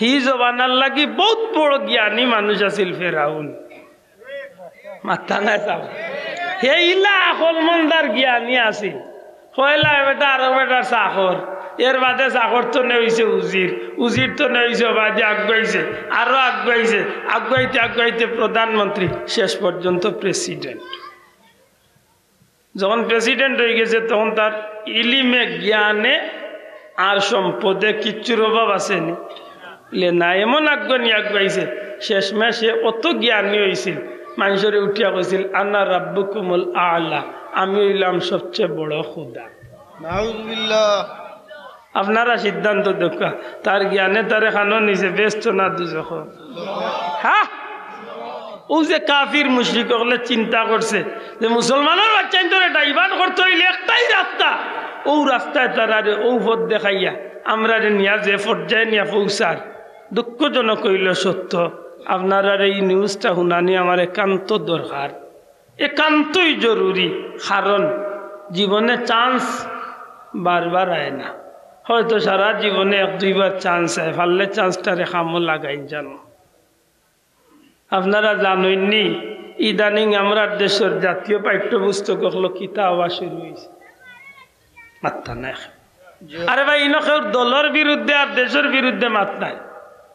হি জমানার লাগি বউত বড় জ্ঞানী মানুষ আছিল ফেরাউন। মাত্তা নাই সাব? হে ইলা আকলমন্দ আর জ্ঞানী আছিল। পয়লা বেটা আরো বেটার চাকর, এর বাদে চাকর তনে অইছে উজির, উজির তনে অইছে, বাদে আগুয়াইছে, আরো আগুয়াইছে, আগুয়াইতে আগুয়াইতে প্রধানমন্ত্রী, শেষ পর্যন্ত প্রেসিডেন্ট। যখন প্রেসিডেন্ট অইগেছে, তখন তার ইলিমে, জ্ঞানে আর সম্পদে কিচ্ছুর অভাব আছে নি? লে না, এমন আগুয়ানি আগুয়াইছে, শেষমেশ হে অত জ্ঞানী অইছিল, মানষরে উঠিয়া কইছিল, "আনা রাব্বুকুমুল আলা, আমি অইলাম সবচেয়ে বড় খুদা।" নাউজুবিল্লাহ। আপনারা সিদ্ধান্ত দেউক্কা, তার জ্ঞানে তারে কানো নিছে, বেহেস্তো না দুজখো? হ্যাঁ, অউ যে কাফির মুশরিক অকলে চিন্তা করছে যে মুসলমানর বাচ্চাইন্তরে divert করতে অইলে একটাই রাস্তা, অউ রাস্তায় তারারে অউ পথ দেখাইয়া আমরারে নিয়া যে পর্যায়ে নিয়া পৌঁছার। দুঃখজনক অইলেও সত্য, আপনারারে ই নিউজটা হুনানি আমার একান্ত দরকার, একান্তই জরুরি। কারণ জীবনে চান্স বারবার আয় না, হয়তো সারা জীবনে এক দুইবার চান্স আয়, পারলে চান্সটারে কামো লাগাইন জানো। আপনারা জানইন নি, ইদানিং আমরার দেশর জাতীয় পাঠ্যপুস্তক অকলো কিতা অওয়া শুরু অইছে? মাত্তা নাই। আরে ভাই, ইনো কেউর দলর বিরুদ্ধে আর দেশর বিরুদ্ধে মাত নাই।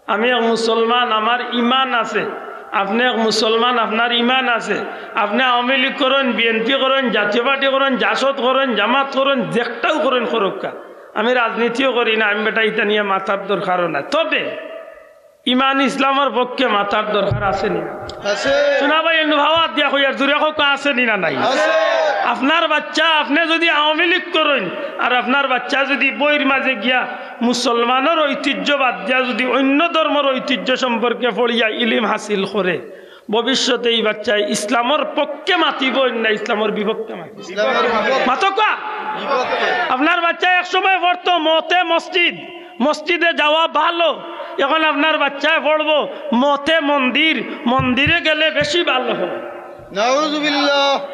আমি এক মুসলমান, আমার ইমান আছে। আপনে এক মুসলমান, আপনার ইমান আছে। আপনে আওয়ামী লীগ করইন, বিএনপি করইন, জাতীয় পার্টি করইন, জাসদ করইন, জামাত করইন, যেকটাউ করইন করউক্কা। আমি রাজনীতিও করি না, আমি বেটা ইতা নিয়া মাতার দরকারও নাই। তবে ইমান ইসলামর পক্ষে মাতার দরকার আছে নি না? আছে। শুনা ভাই, এমনে ভাওয়াত দিয়া কইয়ার, জুরে কউক্কা, আছে নি না নাই? আছে। আপনার বাচ্চা, আপনে যুদি আওয়ামী লীগ করইন, আর আপনার বাচ্চা যুদি বইর মাঝে গিয়া মুসলমানর ঐতিহ্য বাদ দিয়া যুদি অইন্য ধর্মর ঐতিহ্য সম্পর্কে পড়িয়া ইলিম হাসিল করে, ভবিষ্যতে ই বাচ্চায় ইসলামর পক্ষে মাতিবো না ইসলামর বিপক্ষে মাতিবো? ইসলামর বিপক্ষে। মাতউক্কা। বিপক্ষে। আপনার বাচ্চায় এক সময় পড়তো মতে মসজিদ, মসজিদে যাওয়া ভালো, এখন আপনার বাচ্চায় পড়বো মতে মন্দির, মন্দিরে গেলে বেশি ভালো হয়। নাউজুবিল্লাহ।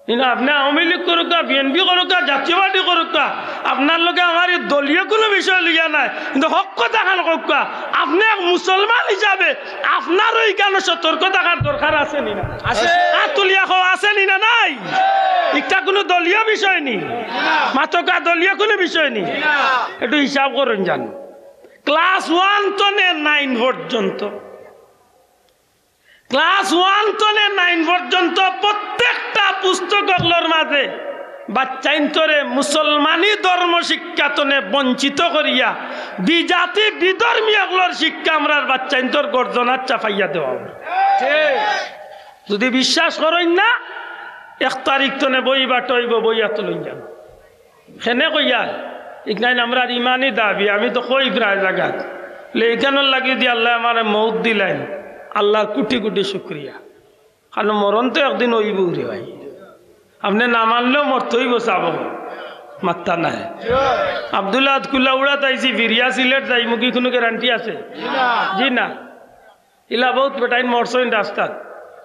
কিন্তু আপনে আওয়ামী লীগ করউক্কা, বিএনপি করউক্কা, জাতীয় পার্টি করউক্কা, আপনার লগে আমার ই দলীয় কুনু বিষয় লইয়া নাই, কিন্তু হক কথাখান কউক্কা। আপনে এক মুসলমান হিসাবে আপনারও ইখানো সতর্ক থাকার দরকার আছে নি না? আছে। হাত তুলিয়া কও, আছে নি না নাই? ইটা কুনু দলীয় বিষয় নি, মাতকা দলীয় কুনু বিষয় নি। একটু হিসাব করইন যান, ক্লাস ওয়ান তনে নাইন পর্যন্ত, ক্লাস ওয়ান তনে নাইন পর্যন্ত প্রত্যেকটা পুস্তক অকলর মাঝে বাচ্চাইন্তরে মুসলমানি ধর্ম শিক্ষা তনে বঞ্চিত করিয়া বিজাতি বিধর্মী অকলর শিক্ষা আমরার বাচ্চাইন্তর গর্দনাত চাপাইয়া দেওয়া অইবো। যদি বিশ্বাস করইন না, এক তারিখ তনে বই বাটো অইবো, বইয়া তুলইন যান। কেনে কইয়ার, ইখান আমরার ইমানি দাবি, আমি তো কই প্রায় জাগাত। লে ইখানর লাগি দি আল্লায় আমারে মউত দিলাইন, আল্লার কুটি কুটি শুকরিয়া। কারণ মরণ তো একদিন অইবো রে ভাই, আপনে না মানলেও মরতে অইবো, চাবো মাত্তা নাই। আব্দুল্লাহ আতকুল্লা উড়াত আইছি, ফিরিয়া সিলেট যাইমুগি কুনু গ্যারান্টি আছে? জি না। ইলা বউত বেটাইন মরছইন রাস্তাত।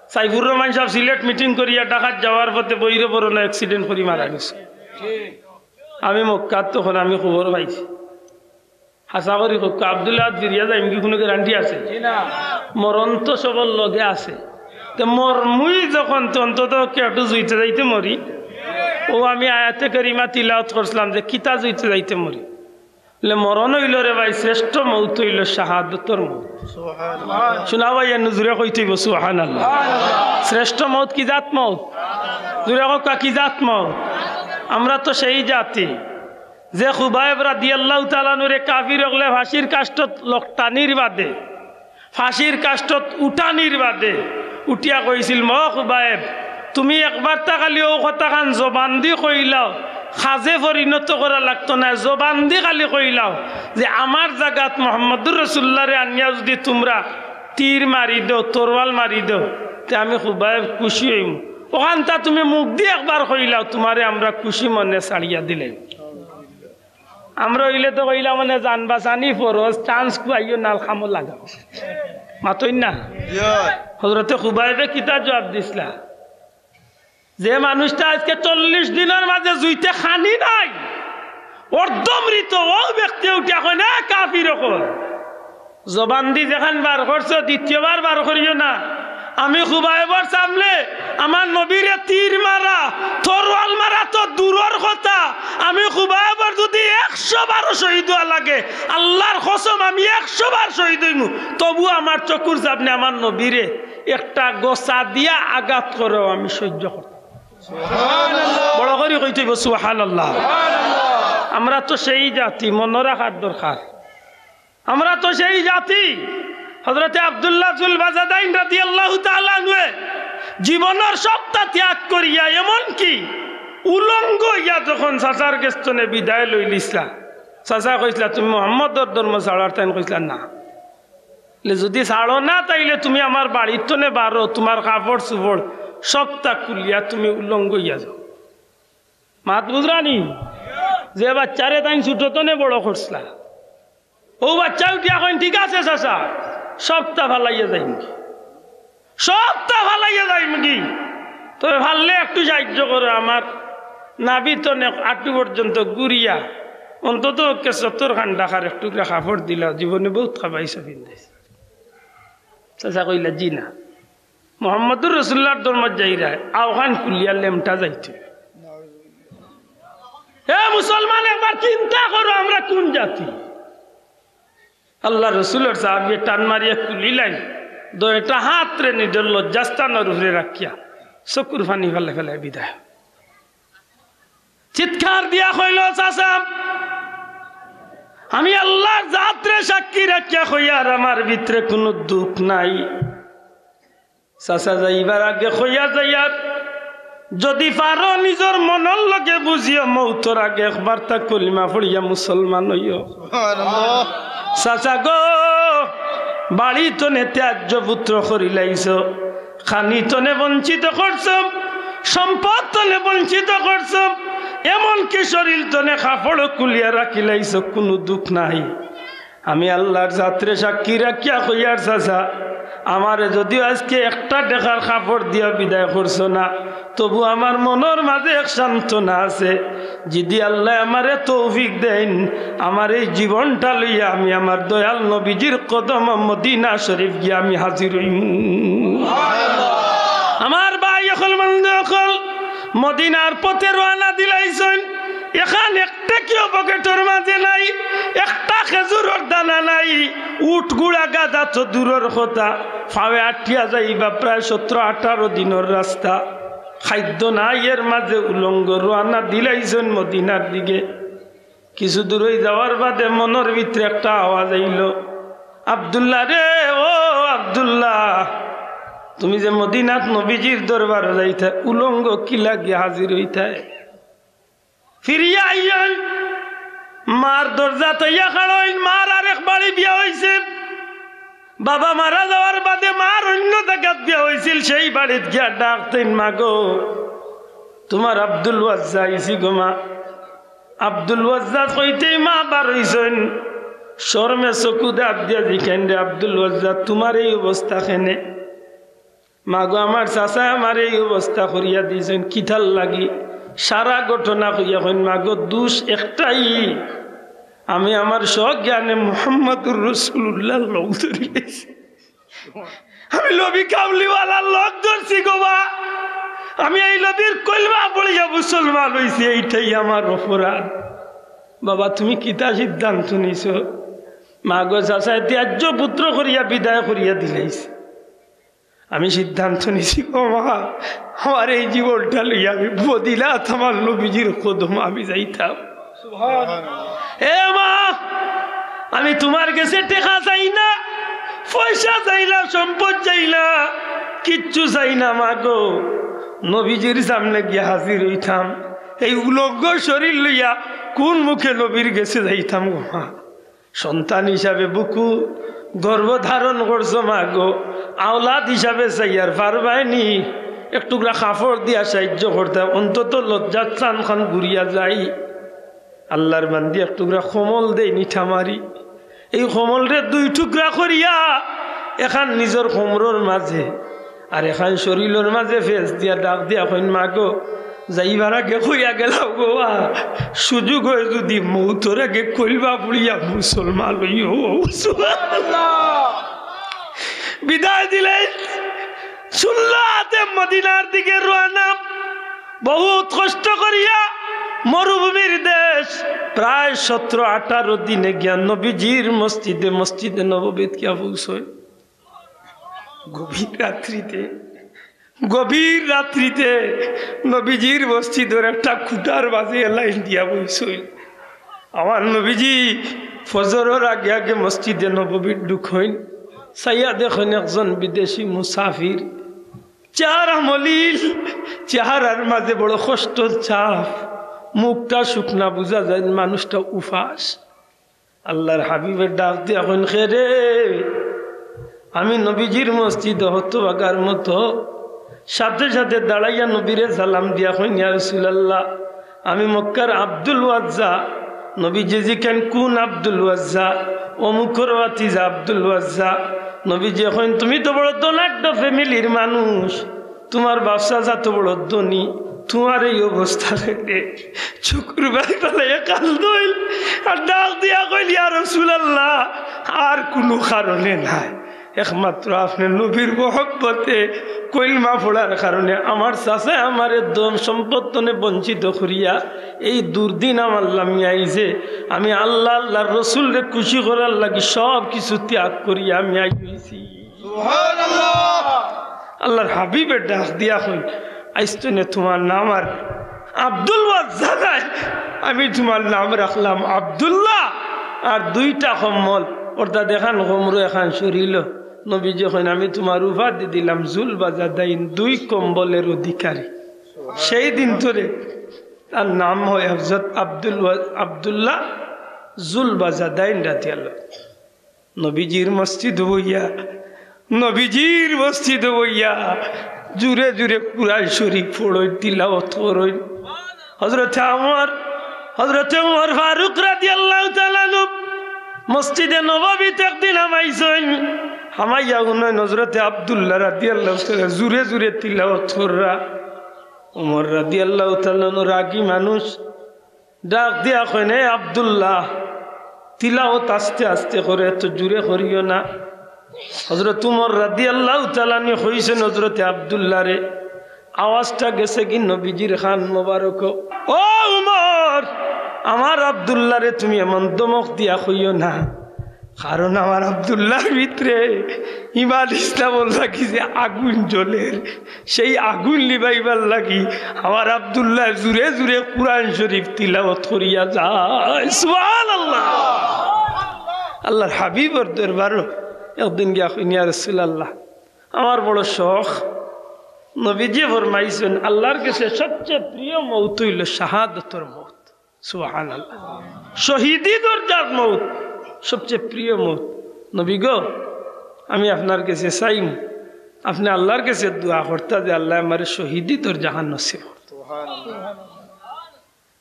সাইফুর রহমান সাব সিলেট মিটিং করিয়া ঢাকাত যাওয়ার পথে বইরে বড় না অ্যাক্সিডেন্ট করি মারা গেছে। আমি মক্কাত তখন আমি খবর পাইছি। হাছা করি কউক্কা, আব্দুল্লাহ আত ফিরিয়া যাইমুগি কুনু গ্যারান্টি আছে? মরণ তো সবর লগে আছে। তে মরমুই যখন, তে অন্তত কেউ একটু জুইতে যাইতে মরি। ও আমি আয়াতে কারিমা তিলাওয়াত করছিলাম যে কিতা জুইতে যাইতে মরি। লে মরণ অইলো রে ভাই, শ্রেষ্ঠ মউত অইলো শাহাদতর মউত। সুবহানাল্লাহ। শুনা ভাই, এ নজরে কইতে অইবো সুবহানাল্লাহ। শ্রেষ্ঠ মউত কি জাত মউত? জুরে কউক্কা কি জাত মউত? আমরা তো সেই জাতি যে খুবাইব রাদিয়াল্লাহু তাআলা আনহুরে কাফির অকলে ফাঁসির কাষ্ঠত লটকানির বাদে ফাঁসির কাষ্ঠত উঠানির বাদে উঠিয়া কইছিল, "ম খুবাইব, তুমি একবারতা খালি অউ কথাখান জবান দি কইলাও, কাজে পরিণত করা লাগতো নায়, জবান দি খালি কইলাও যে আমার জাগাত মুহাম্মদুর রাসুলুল্লাহরে আনিয়া যুদি তুমরা তীর মারি দেও, তরোয়াল মারি দেও, তে আমি খুবাইব খুশি অইমু। অখানতা তুমি মুখ দি একবার কইলাও, তুমারে আমরা খুশি মনে ছাড়িয়া দিলাইমু।" আমরা অইলে তো কইলাম মানে জান বাচানি ফরজ, চান্স খুয়াইও নাল কামো লাগাও। মাতইন না? হজরতে খুবাইবে কিতা জুয়াব দিছলা? যে মানুষটা আইজকে চল্লিশ দিনর মাঝে জুইতে খানি নাই, অর্ধমৃত, অউ ব্যক্তি উঠিয়া কয় না, "কাফির অকল।" জবান দি যেখান বার করছো, দ্বিতীয়বার বার করিও না। আমি খুবাইবর সামনে আমার নবীরে তীর মারা, তরোয়াল মারা তো দূরর কথা, আমি খুবাইবর যুদি একশো বারও শহীদ অওয়া লাগে, আল্লার কসম আমি একশো বার শহীদ অইমু, তবু আমার চকুর সামনে আমার নবীরে একটা গোছা দিয়া আঘাত করেও আমি সহ্য করতাম। বড় করি কইতে অইবো সুবহানাল্লাহ। আমরা তো সেই জাতি, মনো রাখার দরকার। আমরা তো সেই জাতি। হজরতে আব্দুল্লাহ জুল বাজাদাইন রাদিয়াল্লাহু তাআলা আনহু জীবনর সবটা ত্যাগ করিয়া এমনকি উলঙ্গ অইয়া যখন চাচার গেছ তনে বিদায় লইলিছলা, চাচা কইছলা, "তুমি মোহাম্মদর ধর্ম ছাড়ার?" তাইন কইছলা, "না।" লে, "যুদি ছাড়ো না, তাইলে তুমি আমার বাড়ির তনে বারো, তুমার কাপড় চুপড় সবটা খুলিয়া তুমি উলঙ্গ অইয়া যাও।" মাত বুঝরানি? যে বাচ্চারে তাইন ছোট তনে বড় করছলা, অউ বাচ্চা উঠিয়া কইন, "ঠিক আছে চাচা, সবটা ফালাইয়া যাইমুগি, সবটা ফালাইয়া যাইমুগি। তবে পারলে একটু সাহায্য করো, আমার নাভি তনে আটু পর্যন্ত ঘুরিয়া অন্তত পক্ষে সত্তর খান ঢাকার এক টুকরা কাপড় দিলাও, জীবনে বউত খাবাইছো পিন্দাইছো।" চাচা কইলা, "জি না।" মোহাম্মদুর রাসুলুল্লাহর ধর্মত যাইরায়, আওখান খুলিয়া লেমটা যাইতে। হে মুসলমান, একবার চিন্তা করো, আমরা কুন জাতি? আল্লার রসুলর সাহাবিয়ে টান মারিয়া খুলিলাইন, দুইটা হাতরে নিজর লজ্জাস্থানর উপরে রাখিয়া চকুর পানি ফালাই ফালাই বিদায়। চিৎকার দিয়া কইল, "চাচা, আমি আল্লার জাতরে সাক্ষী রাখিয়া কইয়ার, আমার ভিতরে কুনু দুখ নাই।" চাচা যাইবার আগে কইয়া যাইয়ার, "যুদি পারো নিজর মনর লগে বুঝিও, মউতর আগে একবারতা কলিমা পড়িয়া মুসলমান অইও।" সুবহানাল্লাহ। চাচা গো, বাড়ি তনে ত্যায্য পুত্র করিলাইছো, খানি তনে বঞ্চিত করছো, সম্পদ তনে বঞ্চিত করছো, এমনকি শরীর তনে কাপড়ও খুলিয়া রাখিলাইছো, কুনু দুখ নাই। আমি আল্লার জাতরে সাক্ষী রাখিয়া কইয়ার চাচা, আমারে যুদিও আইজকে একটা টেকার কাপড় দিয়া বিদায় করছো না, তবু আমার মনর মাঝে এক সান্ত্বনা আছে, যদি আল্লায় আমারে তৌফিক দেইন, আমার এই জীবনটা লইয়া আমি আমার দয়াল নবীজির কদম মদিনা শরীফ গিয়া আমি হাজির অইমু। আমার ভাই অকল, বন্ধু অকল, মদিনার পথে রওয়ানা দিলাইছইন, এখান একটা কিও পকেটর মাঝে নাই, একটা খেজুরর দানা নাই, উট গুড়া গাধা তো দূরর কথা, পাওয়ে আটিয়া যাইবা প্রায় সতেরো আঠারো দিনর রাস্তা। খাদ্য নাই, এর মাঝে উলঙ্গ রওয়ানা দিলাইছইন মদিনার দিকে। কিছু দূরই যাওয়ার বাদে মনর ভিতরে একটা আওয়াজ আইলো, "আব্দুল্লাহ রে, ও আব্দুল্লাহ, তুমি যে মদিনাত নবীজির দরবারো যাইতায়, উলঙ্গ কিলা গিয়া হাজির অইতায়?" ফিরিয়া আইয়া মার দরজাত আইয়া খাড়ইন। মার আরেক বাড়ি বিয়া অইছে। বাবা মারা যাওয়ার বাদে মার অইন্য জাগাত বিয়া অইছিল, সেই বাড়িত গিয়া ডাক দেইন, "মাগো, তুমার আব্দুল ওয়াজ্জা আইছি গো মা।" আব্দুল ওয়াজ্জা কইতেই মা বারইছইন, শরমে চকুত আত দিয়া জিকাইন, "রে আব্দুল ওয়াজ্জা, তুমার এই অবস্থা কেনে?" "মাগো, আমার চাচায় আমারে এই অবস্থা করিয়া দিছইন, কিতার লাগি?" সারা ঘটনা কইয়া কইন, "মাগো, দুষ একটাই, আমি আমার স্বজ্ঞানে মুহাম্মাদুর রাসূলুল্লাহর লগ ধরিলাইছি। আমি নবী কামলিওয়ালার লগ ধরছি গো মা। আমি এই নবীর কলমা পড়িয়া মুসলমান অইছি, এইটাই আমার অপরাধ।" "বাবা, তুমি কিতা সিদ্ধান্ত নিছো?" "মাগো, চাচায় ত্যায্য পুত্র করিয়া বিদায় করিয়া দিলাইছে। আমি সিদ্ধান্ত নিছি গো মা, আমার এই জীবনটা লইয়া আমি মদিনাত আমার নবীজির কদম আমি যাইতাম। এ মা, আমি তুমার গেছে টেকা চাই না, পয়সা চাই না, সম্পদ চাই না, কিচ্ছু চাই না মাগো। নবীজির সামনে গিয়া হাজির অইতাম, এই উলঙ্গ শরীর লইয়া কুন মুখে নবীর গেছে যাইতাম গো মা?" সন্তান হিসাবে বুকু গর্ভ ধারণ করছো মাগো, আওলাদ হিসাবে চাইয়ার পারবায়নি, এক টুকরা কাপড় দিয়া সাহায্য করতায়, অন্তত লজ্জার স্থান খান ঘুরিয়া যাই। আল্লাহর বান্দি এক টুকরা কম্বল দেইন ইটা মারি, এই কম্বলরে দুই টুকরা করিয়া এখান নিজর কোমরর মাঝে আর এখান শরীলর মাঝে ফেস দিয়া ডাক দিয়া কইন, "মাগো, যাইবার আগে কইয়া গেলাম গো মা, সুযোগ অয় যদি মৌতর আগে কলমা পড়িয়া মুসলমান অইও।" সুবহানাল্লাহ। বিদায় দিলে সুল্লা আতে মদিনার দিকে রওয়ানা। বহুত কষ্ট করিয়া মরুভূমির দেশ, প্রায় সতেরো আঠারো দিনে গিয়া নবীজির মসজিদে, মসজিদে নববীত গিয়া পৌঁছইন। গভীর রাত্রিতে, গভীর রাত্রিতে নবীজির মসজিদর একটা খুঁটার মাঝে লাইন দিয়া বইছইন। আমার নবীজি ফজরর আগে আগে মসজিদে নববীত ঢুকইন। চাইয়া দেখইন একজন বিদেশি মুসাফির, চেহারা মলিন, চেহারার মাঝে বড় কষ্টর ছাপ, মুখটা শুকনা, বুঝা যায় মানুষটা উপাস। আল্লাহর হাবিবে ডাক দিয়া কইন, "কে রে?" আমি নবীজির মসজিদে হতবাগার মতো সাথে সাথে দাঁড়াইয়া নবীরে সালাম দিয়া কইন, "ইয়া রাসূলুল্লাহ, আমি মক্কার আব্দুল ওয়াজ্জা।" নবীজি জিকাইন, "কুন আব্দুল ওয়াজ্জা?" "অমুকর ভাতিজা আব্দুল ওয়াজ্জা।" নবীজি কইন, "তুমি তো বড় ধনাঢ্য ফ্যামিলির মানুষ, তুমার বাপ চাচা তো বড় ধনী, তুমার এই অবস্থা কেনে?" চকুর পানি ফালাইয়া কান্দইন আর ডাক দিয়া কইন, "ইয়া রাসূলুল্লাহ, আর কুনু কারণে নায়, একমাত্র আপনে নবীর মহব্বতে কলমা পড়ার কারণে আমার চাচায় আমারে ধন সম্পদ তনে বঞ্চিত করিয়া এই দুর্দিন আমার লামিয়া আইছে। আমি আল্লাহ, আল্লাহর রসুলরে খুশি করার লাগি সব কিছু ত্যাগ করিয়া আমি আইছি।" সুবহানাল্লাহ। আল্লাহর হাবিবে ডাক দিয়া কইন, "আইজ তনে তুমার নাম আর আব্দুল ওয়াজ্জা নায়, আমি তুমার নাম রাখলাম আব্দুল্লাহ।" আর দুইটা কম্বল, অর্থাৎ এখান কোমরো এখান শরীলো, নবীজি কইন, "আমি তুমার উপাধি দিলাম জুল বাজা দাইন, দুই কম্বলের অধিকারী।" সেই দিন তনে তার নাম হয় হযরত আব্দুল ওয়া-, আব্দুল্লাহ জুল বাজা দাইন রাদিয়াল্লাহু। নবীজির মসজিদ বইয়া, নবীজির মসজিদ বইয়া জুরে জুরে কুরআন শরীফ পড়ইন, তিলাওয়াত করইন। হযরতে ওমর, হযরতে ওমর ফারুক রাদিয়াল্লাহু তাআলা আনহু মসজিদে নববীত একদিন হামাইছইন, হামাইয়া হুনইন হযরতে আব্দুল্লাহ রাদিয়াল্লাহু তাআলা জুরে জুরে তিলাওয়াত কররা। উমর রাদিয়াল্লাহু তাআলা আনহু রাগী মানুষ, ডাক দিয়া কইন, "এ আব্দুল্লাহ, তিলাওয়াত আস্তে আস্তে করো, এত জোরে করিও না।" হযরত উমর রাদিয়াল্লাহু তাআলা আনহু কইছইন হযরতে আব্দুল্লাহরে, আওয়াজটা গেছেগি নবীজির কান মোবারকো, "ও উমর, আমার আব্দুল্লাহরে তুমি এমন ধমক দিয়া কইও না, কারণ আমার আব্দুল্লাহর ভিতরে ইমান ইসলামর লাগি যে আগুন জ্বলের, সেই আগুন নিবাইবার লাগি আমার আব্দুল্লাহ জোরে জোরে কোরআন শরীফ তিলাওয়াত করিয়া যায়।" সুবহানাল্লাহ। আল্লাহর হাবিবর দরবারো একদিন গিয়া কইন, "ইয়া রাসূলুল্লাহ, আমার বড় শখ।" নবীজি ফরমাইছইন, আল্লাহর কাছে সবচেয়ে প্রিয় মউত অইলো শাহাদতর মউত। সুবহানাল্লাহ। শহীদি দরজার মউত, সবচেয়ে প্রিয় মউত। "নবী গো, আমি আপনার কাছে চাইমু, আপনে আল্লাহর কাছে দোয়া করতা যে আল্লায় আমারে শহীদি দরজাখান নসিব করতা।"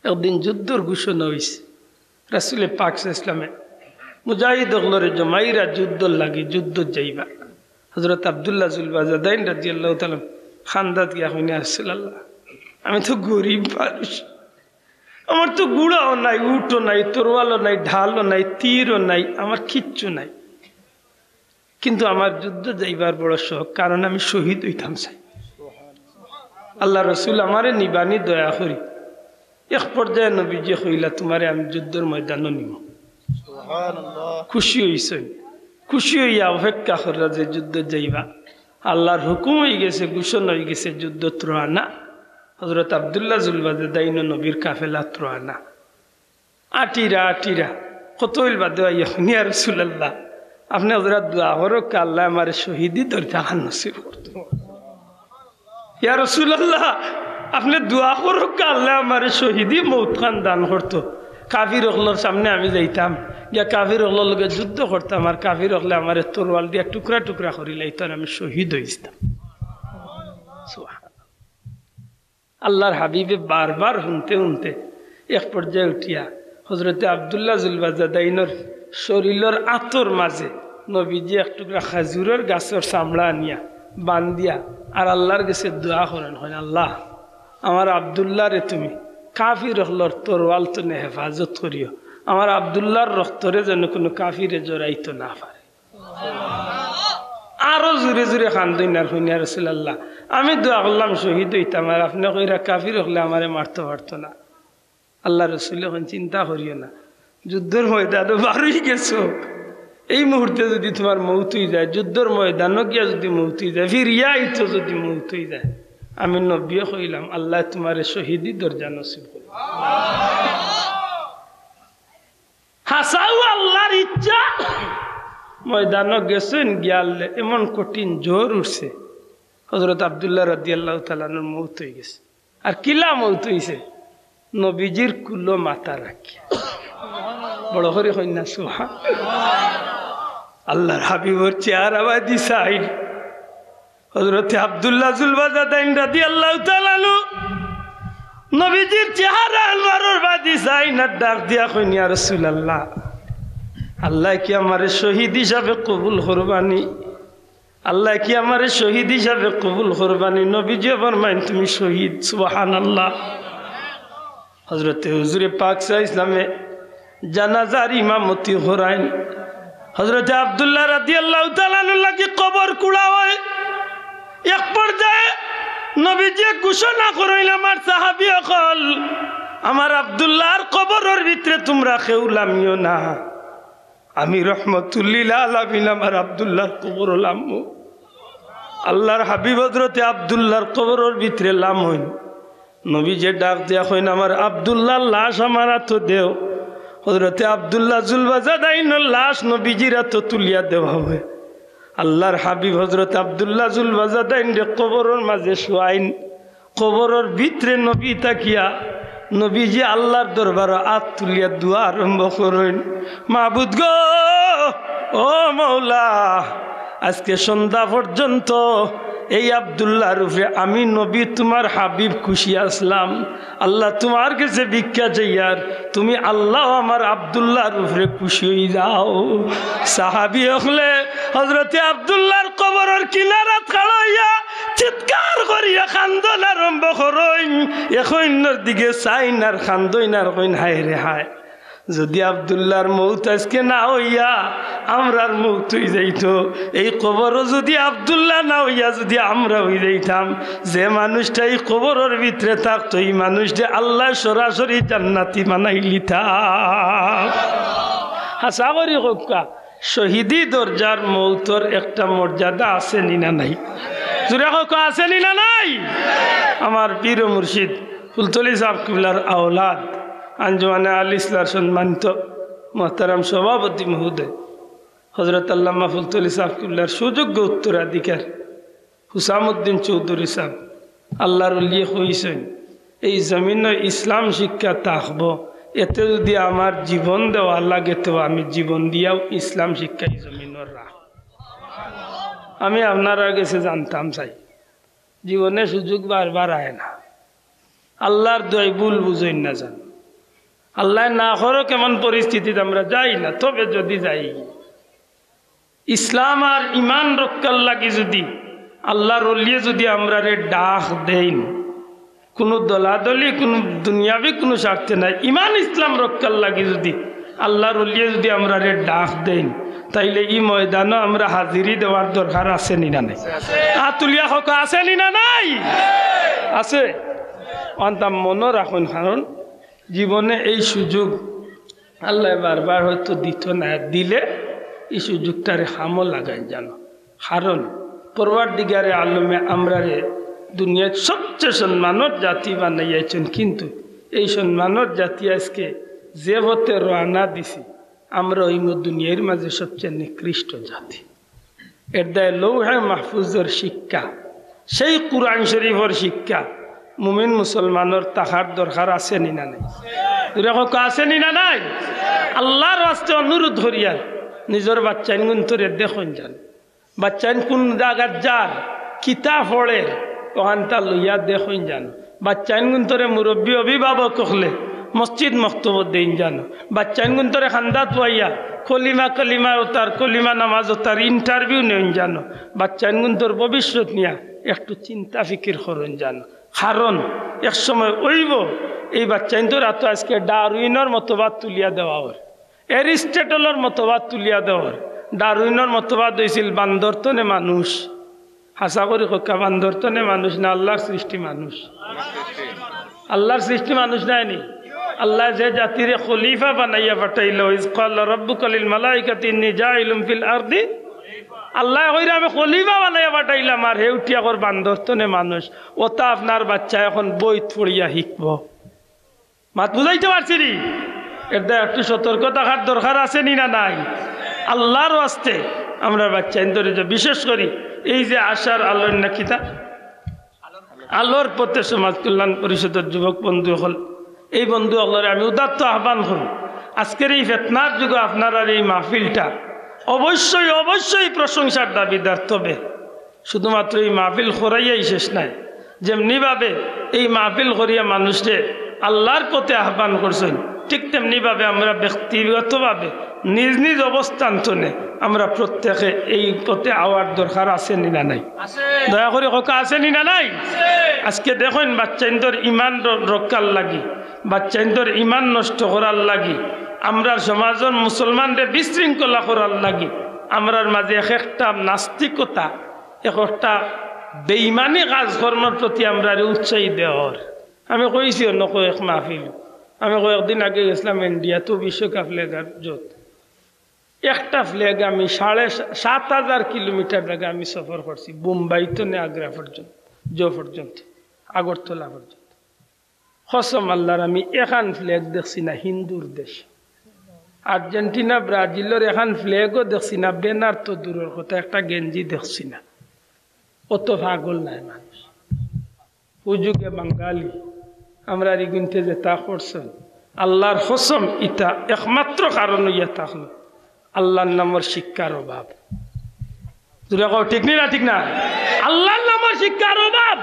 একদিন যুদ্ধর ঘোষণা অইছে। রাসূলে পাক সাল্লাল্লাহু আলাইহি ওয়াসাল্লামে মুজাহিদ অকলরে জমাইরা যুদ্ধর লাগি যুদ্ধত যাইবা। হযরত আব্দুল্লাহ জুলবাজাদাইন রাদিয়াল্লাহু তাআলা আনহু কান্দাত গিয়া কইন, "ইয়া রাসূলুল্লাহ, আমি তো গরিব মানুষ, আমার তো ঘোড়াও নাই, উটও নাই, তরোয়ালও নাই, ঢালও নাই, তীরও নাই, আমার কিচ্ছু নাই, কিন্তু আমার যুদ্ধ যাইবার বড় শখ, কারণ আমি শহীদ অইতাম চাই। আল্লাহর রাসূল আমারে নিবানি দয়া করি।" এক পর্যায়ে নবীজি কইলা, "তুমারে আমি যুদ্ধর ময়দানো নিমু।" খুশি অইছইন, খুশি অইয়া অপেক্ষা কররা যে যুদ্ধত যাইবা। আল্লাহর হুকুম অইগেছে, ঘোষণা অইগেছে, যুদ্ধত রওয়ানা। হযরত আব্দুল্লাহ জুলবাজাদাইনও নবীর কাফেলাত রওয়ানা। আটিরা আটিরা কত অইল বাদে আইয়া কইন, "ইয়া রাসূলুল্লাহ, আপনে হযরত দোয়া করউক্কা, আল্লায় আমারে শহীদি দরজাখান নসিব করতা।" "ইয়া রাসূলুল্লাহ, আপনে দোয়া করউক্কা, আল্লায় আমারে শহীদি মউতখান দান করতা। কাফির অকলর সামনে আমি যাইতাম, গিয়া কাফির অকলর লগে যুদ্ধ করতাম, আর কাফির অকলে আমারে তরোয়াল দিয়া টুকরা টুকরা করিলাইতা, আর আমি শহীদ অইযিতাম।" সুবহানাল্লাহ। আল্লাহর হাবিবে বারবার হুনতে হুনতে এক পর্যায়ে উঠিয়া হযরতে আব্দুল্লাহ জুলবাজাদাইনর শরীলর আতর মাঝে নবীজি এক টুকরা খাজুরর গাছর চামড়া আনিয়া বান্ধিয়া আর আল্লাহর গেছে দোয়া করইন, কইন, "আল্লাহ, আমার আব্দুল্লাহরে তুমি কাফির অকলর তরোয়াল তনে হেফাজত করিও, আমার আব্দুল্লাহর রক্তরে যেন কুনু কাফিরে জড়াইতো না পারে।" আরো জোরে জোরে কান্দইন আর কইন, "ইয়া রাসূলুল্লাহ, আমি দোয়া করলাম শহীদ অইতাম, আর আপনে কইরা কাফির অকলে আমারে মারতো পারতো না।" আল্লাহর রাসূলে কইন, "চিন্তা করিও না, যুদ্ধর ময়দানো বারই গেছো, এই মুহূর্তে যুদি তুমার মউত অইযায়, যুদ্ধর ময়দানো গিয়া যুদি মউত অইযায়, ফিরিয়া আইতো যুদি মউত অইযায়, আমি নবীয়ে কইলাম, আল্লায় তুমারে শহীদি দরজা নসিব করবা।" হাছাউ আল্লাহর ইচ্ছা, ময়দানো গেছইন, গিয়ালে এমন কঠিন জ্বর উঠছে, হযরত আব্দুল্লাহ রাদিয়াল্লাহু তাআলা আনহুর মউত অইগেছে। আর কিলা মউত অইছে? নবীজির কুলো মাথা রাখি। বড় করি কইন না, সুবহান। আল্লাহর হাবিবর চেহারা বাদি চাইন। হযরতে আব্দুল্লাহ জুলবাজাদাইন রাদিয়াল্লাহু তাআলা আনহু নবীজির চেহারা আনোয়ারর বাদি চাইন আর ডাক দিয়া কইন, "ইয়া রাসূলুল্লাহ, আল্লায় কি আমারে শহীদ হিসাবে কবুল করবানি? আল্লায় কি আমারে শহীদ হিসাবে কবুল করবানি?" নবীজি ফরমাইন, "তুমি শহীদ।" সুবহানাল্লাহ। হযরতে হুজুরে পাক সাল্লাল্লাহু আলাইহি ওয়াসাল্লামে জানাজার ইমামতি করাইন। হযরতে আব্দুল্লাহ রাদিয়াল্লাহু তাআলা আনহুর লাগি কবর কুড়া অয়। এক পর্যায়ে নবীজি ঘোষণা করইন, "আমার সাহাবী অকল, আমার আব্দুল্লাহর কবরর ভিতরে তুমরা কেউ লামিও না। আমি রহমতুল্লিল আলামিন আমার আব্দুল্লাহর কবরো লামমু।" আল্লাহর হাবিব হযরতে আব্দুল্লাহর কবরর ভিতরে লামইন। নবীজিয়ে ডাক দিয়া কইন, "আমার আব্দুল্লাহর লাশ আমার আতো দেও।" হযরতে আব্দুল্লাহ জুলবাজাদাইনর লাশ নবীজির আতো তুলিয়া দেওয়া অয়। আল্লাহর হাবিব হযরতে আব্দুল্লাহ জুলবাজাদাইনরে কবরর মাঝে শুয়াইন। কবরর ভিতরে নবী থাকিয়া নবীজি আল্লাহর দরবারো আত তুলিয়া দোয়া আরম্ভ করইন, "মাবুদ গো, ও মওলা, আজকে সন্ধ্যা পর্যন্ত এই আব্দুল্লাহর উপরে আমি নবী তুমার হাবিব খুশি আছলাম। আল্লাহ, তুমার গেছে ভিক্ষা চাইয়ার, তুমি আল্লাহ আমার আব্দুল্লাহর উপরে খুশি অইযাও।" সাহাবী অকলে হযরতে আব্দুল্লাহর কবরর কিনারাত খাড়া অইয়া চিৎকার করি ইয়া কান্দন আরম্ভ করইন, এক অইন্যর দিকে চাইন আর কান্দইন আর কইন, "হায় রে হায়, যুদি আব্দুল্লাহর মউত আইজকে না অইয়া আমরার মউত অইযাইতো, এই কবরো যুদি আব্দুল্লাহ না অইয়া যুদি আমরা অইযাইতাম, যে মানুষটা ই কবরর ভিতরে থাকতো, ই মানুষরে আল্লায় সরাসরি জান্নাতি বানাইলিতা।" হাছা করি কউক্কা, শহীদি দরজার মউতর একটা মর্যাদা আছে নি না নাই? জুরে কউক্কা, আছে নি না নাই? আমার পীর ও মুর্শিদ ফুলতলি সাব কিবলার আওলাদ, আঞ্জুমানে আল ইসলাহর সম্মানিত মোহতারাম সভাপতি মহোদয়, হযরত আল্লামা ফুলতলি সাব কিবলার সুযোগ্য উত্তরাধিকার হুসামউদ্দিন চৌধুরী সাব, আল্লার অলিয়ে কইছইন, এই জমিনো ইসলাম শিক্ষা থাকবো, এতে যুদি আমার জীবন দেওয়া লাগে, তো আমি জীবন দিয়াও ইসলাম শিক্ষা ই জমিনো রাখমু। আমি আপনারার গেছে জানতাম চাই, জীবনে সুযোগ বারবার আয় না। আল্লার দোয়াই, ভুল বুঝইন না যান। আল্লায় না করউক এমন পরিস্থিতিত আমরা যাই না, তবে যুদি যাই, ইসলাম আর ইমান রক্ষার লাগি যুদি আল্লার অলিয়ে যুদি আমরারে ডাক দেইন, কুনু দলাদলি, কুনু দুনিয়াবি কুনু স্বার্থে নায়, ইমান ইসলাম রক্ষার লাগি যুদি আল্লার অলিয়ে যুদি আমরারে ডাক দেইন, তাইলে ই ময়দানো আমরা হাজিরি দেওয়ার দরকার আছে নি না নাই? আত তুলিয়া কউক্কা, আছে নি না নাই? আছে। অন্তা মনো রাখইন, কারণ জীবনে এই সুযোগ আল্লায় বারবার হয়তো দিতো না, দিলে ই সুযোগটারে কামো লাগাইন যানো। কারণ পরওয়ারদিগারে আলমে আমরারে দুনিয়াত সবচেয়ে সম্মানর জাতি বানাইয়াছইন, কিন্তু এই সম্মানর জাতি আইজকে যে পথে রওয়ানা দিছি, আমরা অইমু দুনিয়ার মাঝে সবচেয়ে নিকৃষ্ট জাতি। এর দায় লৌহে মাহফুজর শিক্ষা, সেই কুরআন শরীফর শিক্ষা মুমিন মুসলমানর থাকার দরকার আছে নি না নাই? জুরে কউক্কা, আছে নি না নাই? আল্লার ওয়াস্তে অনুরোধ করিয়ার, নিজর বাচ্চাইনগুন্তরে দেখইন যান, বাচ্চাইন কুন জাগাত যার, কিতা পড়ের, অখানতা লইয়া দেখইন যান। বাচ্চাইনগুন্তরে মুরব্বি অভিভাবক অকলে মসজিদ মক্তবো দেইন যানো। বাচ্চাইনগুন্তরে কান্দাত বওয়াইয়া কলিমা, কলিমা অতার, কলিমা নামাজ অতার interview নেইন যানো। বাচ্চাইনগুন্তর ভবিষ্যৎ নিয়া একটু চিন্তা ফিকির করইন যানো। কারণ এক সময় অইবো, এই বাচ্চাইন্তর আতো আইজকে ডারউইনর মতবাদ তুলিয়া দেওয়া অর, অ্যারিস্টটলর মতবাদ তুলিয়া দেওয়া অর। ডারউইনর মতবাদ অইছিল বান্দর তনে মানুষ। হাছা করি কউক্কা, বান্দর তনে মানুষ না আল্লার সৃষ্টি মানুষ? আল্লার সৃষ্টি মানুষ নায় নি? আল্লায় যে জাতিরে খলিফা বানাইয়া পাঠাইলা, "ইজ ক্বালা রাব্বুকা লিল মালাইকাতি ইন্নী জাইলুন ফিল আরদি।" আল্লায় কইরা, "আমি খলিফা বানাইয়া পাঠাইলাম," আর হে উঠিয়া কর বান্দর তনে মানুষ। অতা আপনার বাচ্চায় অখন বইত পড়িয়া শিখবো। মাত বুঝাইতে পারছি নি? এর দায় একটু সতর্ক থাকার দরকার আছে নি না নাই? আল্লার ওয়াস্তে আমরার বাচ্চাইন্তরে যে বিশেষ করি এই যে আশার আলোর না কিতা, আলোর পথে সমাজ কল্যাণ পরিষদর যুবক বন্ধু অকল, এই বন্ধু অকলরে আমি উদাত্ত আহ্বান করি, আইজকের এই ফিতনার যুগো আপনারার এই মাহফিলটা অবশ্যই, অবশ্যই প্রশংসার দাবিদার। তবে শুধুমাত্র এই মাহফিল করাইয়াই শেষ নায়, যেমনি ভাবে এই মাহফিল করিয়া মানুষরে আল্লার পথে আহ্বান করছইন, ঠিক তেমনি ভাবে আমরা ব্যক্তিগতভাবে নিজ নিজ অবস্থান তনে আমরা প্রত্যেকে এই পথে আওয়ার দরকার আছে নি না নাই? দয়া করি কউক্কা, আছে নি না নাই? আইজকে দেখইন, বাচ্চাইন্তর ইমান র-, রক্ষার লাগি, বাচ্চাইন্তর ইমান নষ্ট করার লাগি, আমরার সমাজর মুসলমানরে বিশৃঙ্খলা করার লাগি, আমরার মাঝে এক একটা নাস্তিকতা, এক একটা বেইমানি কাজকর্মর প্রতি আমরারে উৎসাহী দেওয়া অর। আমি কইছি অন্য কয়েক মাহফিল, আমি কয়েকদিন আগে গেছিলাম ইন্ডিয়াত বিশ্বকাপ লেগার জত। একটা ফ্ল্যাগ আমি সাড়ে সা-, সাত হাজার কিলোমিটার জাগা আমি সফর করছি, বোম্বাই তনে আগ্রা পর্যন্ত, জো পর্যন্ত, আগরতলা পর্যন্ত। কসম আল্লার, আমি এখান ফ্ল্যাগ দেখছি না হিন্দুর দেশ। আর্জেন্টিনা, ব্রাজিলর এখান ফ্ল্যাগও দেখছি না, ব্যানার তো দূরর কথা, একটা গেঞ্জি দেখছি না। অত পাগল নায় মানুষ। হুজুগে বাঙালি, আমরার ইগুইন্তে যেতা করছইন, আল্লার কসম, ইতা একমাত্র কারণ অইয়া থাকলো আল্লার নামর শিক্ষার অভাব। জুরে কও, ঠিক নি না? ঠিক না? আল্লার নামর শিক্ষার অভাব।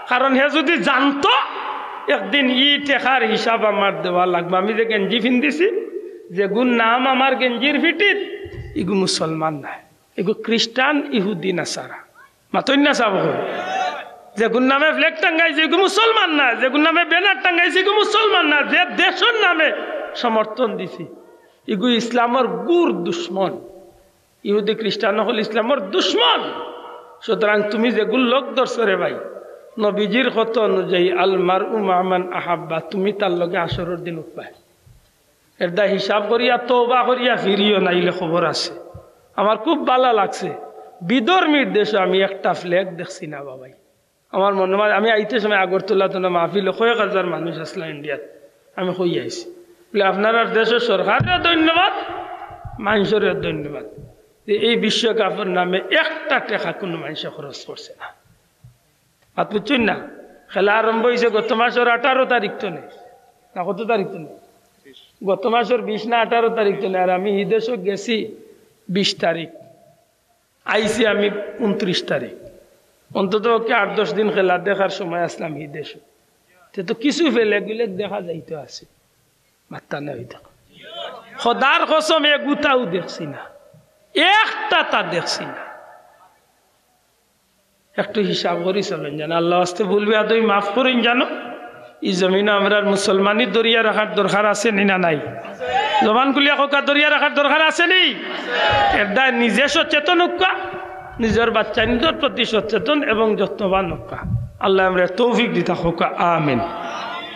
কারণ হে যুদি জানতো একদিন ই টেকার হিসাব আমার দেওয়া লাগবো, আমি যে গেঞ্জি ফিন্দিছি, যেগুর নাম আমার গেঞ্জির ফিটিত, ইগু মুসলমান নায়, ইগু খ্রিস্টান, ইহুদি, নাসারা। মাতইন না সাব অকল। যেগুর নামে ফ্ল্যাগ টাঙ্গাইছি, ইগু মুসলমান না। যেগুর নামে ব্যানার টাঙ্গাইছি, ইগু মুসলমান না। যে দেশর নামে সমর্থন দিছি, ইগু ইসলামর গুর দুশমন। ইহুদি খ্রিস্টান অকল ইসলামর দুশমন। সুতরাং তুমি যেগুর লগ ধরছো রে ভাই, নবীজির কথা অনুযায়ী, "আল মারউ মা'আ মান আহাব্বা", তুমি তার লগে হাশরর দিন উঠবায়। এরদায় হিসাব করিয়া, তওবা করিয়া ফিরিও, নাইলে খবর আছে। আমার খুব ভালা লাগছে, বিধর্মীর দেশো আমি একটা ফ্ল্যাগ দেখছি না বাবাই। আমার মনো অয়, আমি আইতে সময় আগরতলা তো না মাহফিলো কয়েক হাজার মানুষ আছলা ইন্ডিয়াত, আমি কই আইছি বলে, "আপনারার দেশর সরকাররে ধন্যবাদ, মানষরে ধন্যবাদ, যে এই বিশ্বকাপর নামে একটা টেকা কুনু মানষে খরচ করছে না।" মাত বুঝছইন না? খেলা আরম্ভ অইছে গত মাসর আঠারো তারিখ থনে, না কত তারিখ থনে? গত মাসর বিশ না আঠারো তারিখ থনে। আর আমি হিদেশো গেছি বিশ তারিখ, আইছি আমি ঊনত্রিশ তারিখ। অন্তত পক্ষে আট দশ দিন খেলা দেখার সময় আছলাম হিদেশো। তে তো কিছু ফেলে গুলে দেখা যাইতো আছে, মাত্তা না অইতো। খোদার কসম, এগুতাও দেখছি না, একটা তা দেখছি না। একটু হিসাব করি চলইন জানো, আল্লার ওয়াস্তে ভুল বেয়াদবি মাফ করইন জানো। ই জমিনো আমরার মুসলমানি ধরিয়া রাখার দরকার আছে নি না নাই? জবান খুলিয়া কউক্কা, ধরিয়া রাখার দরকার আছে নি? এরদায় নিজে সচেতন অউক্কা, নিজর বাচ্চাইন্তর প্রতি সচেতন এবং যত্নবান অউক্কা। আল্লায় আমরারে তৌফিক দিতা কউক্কা, আমিন।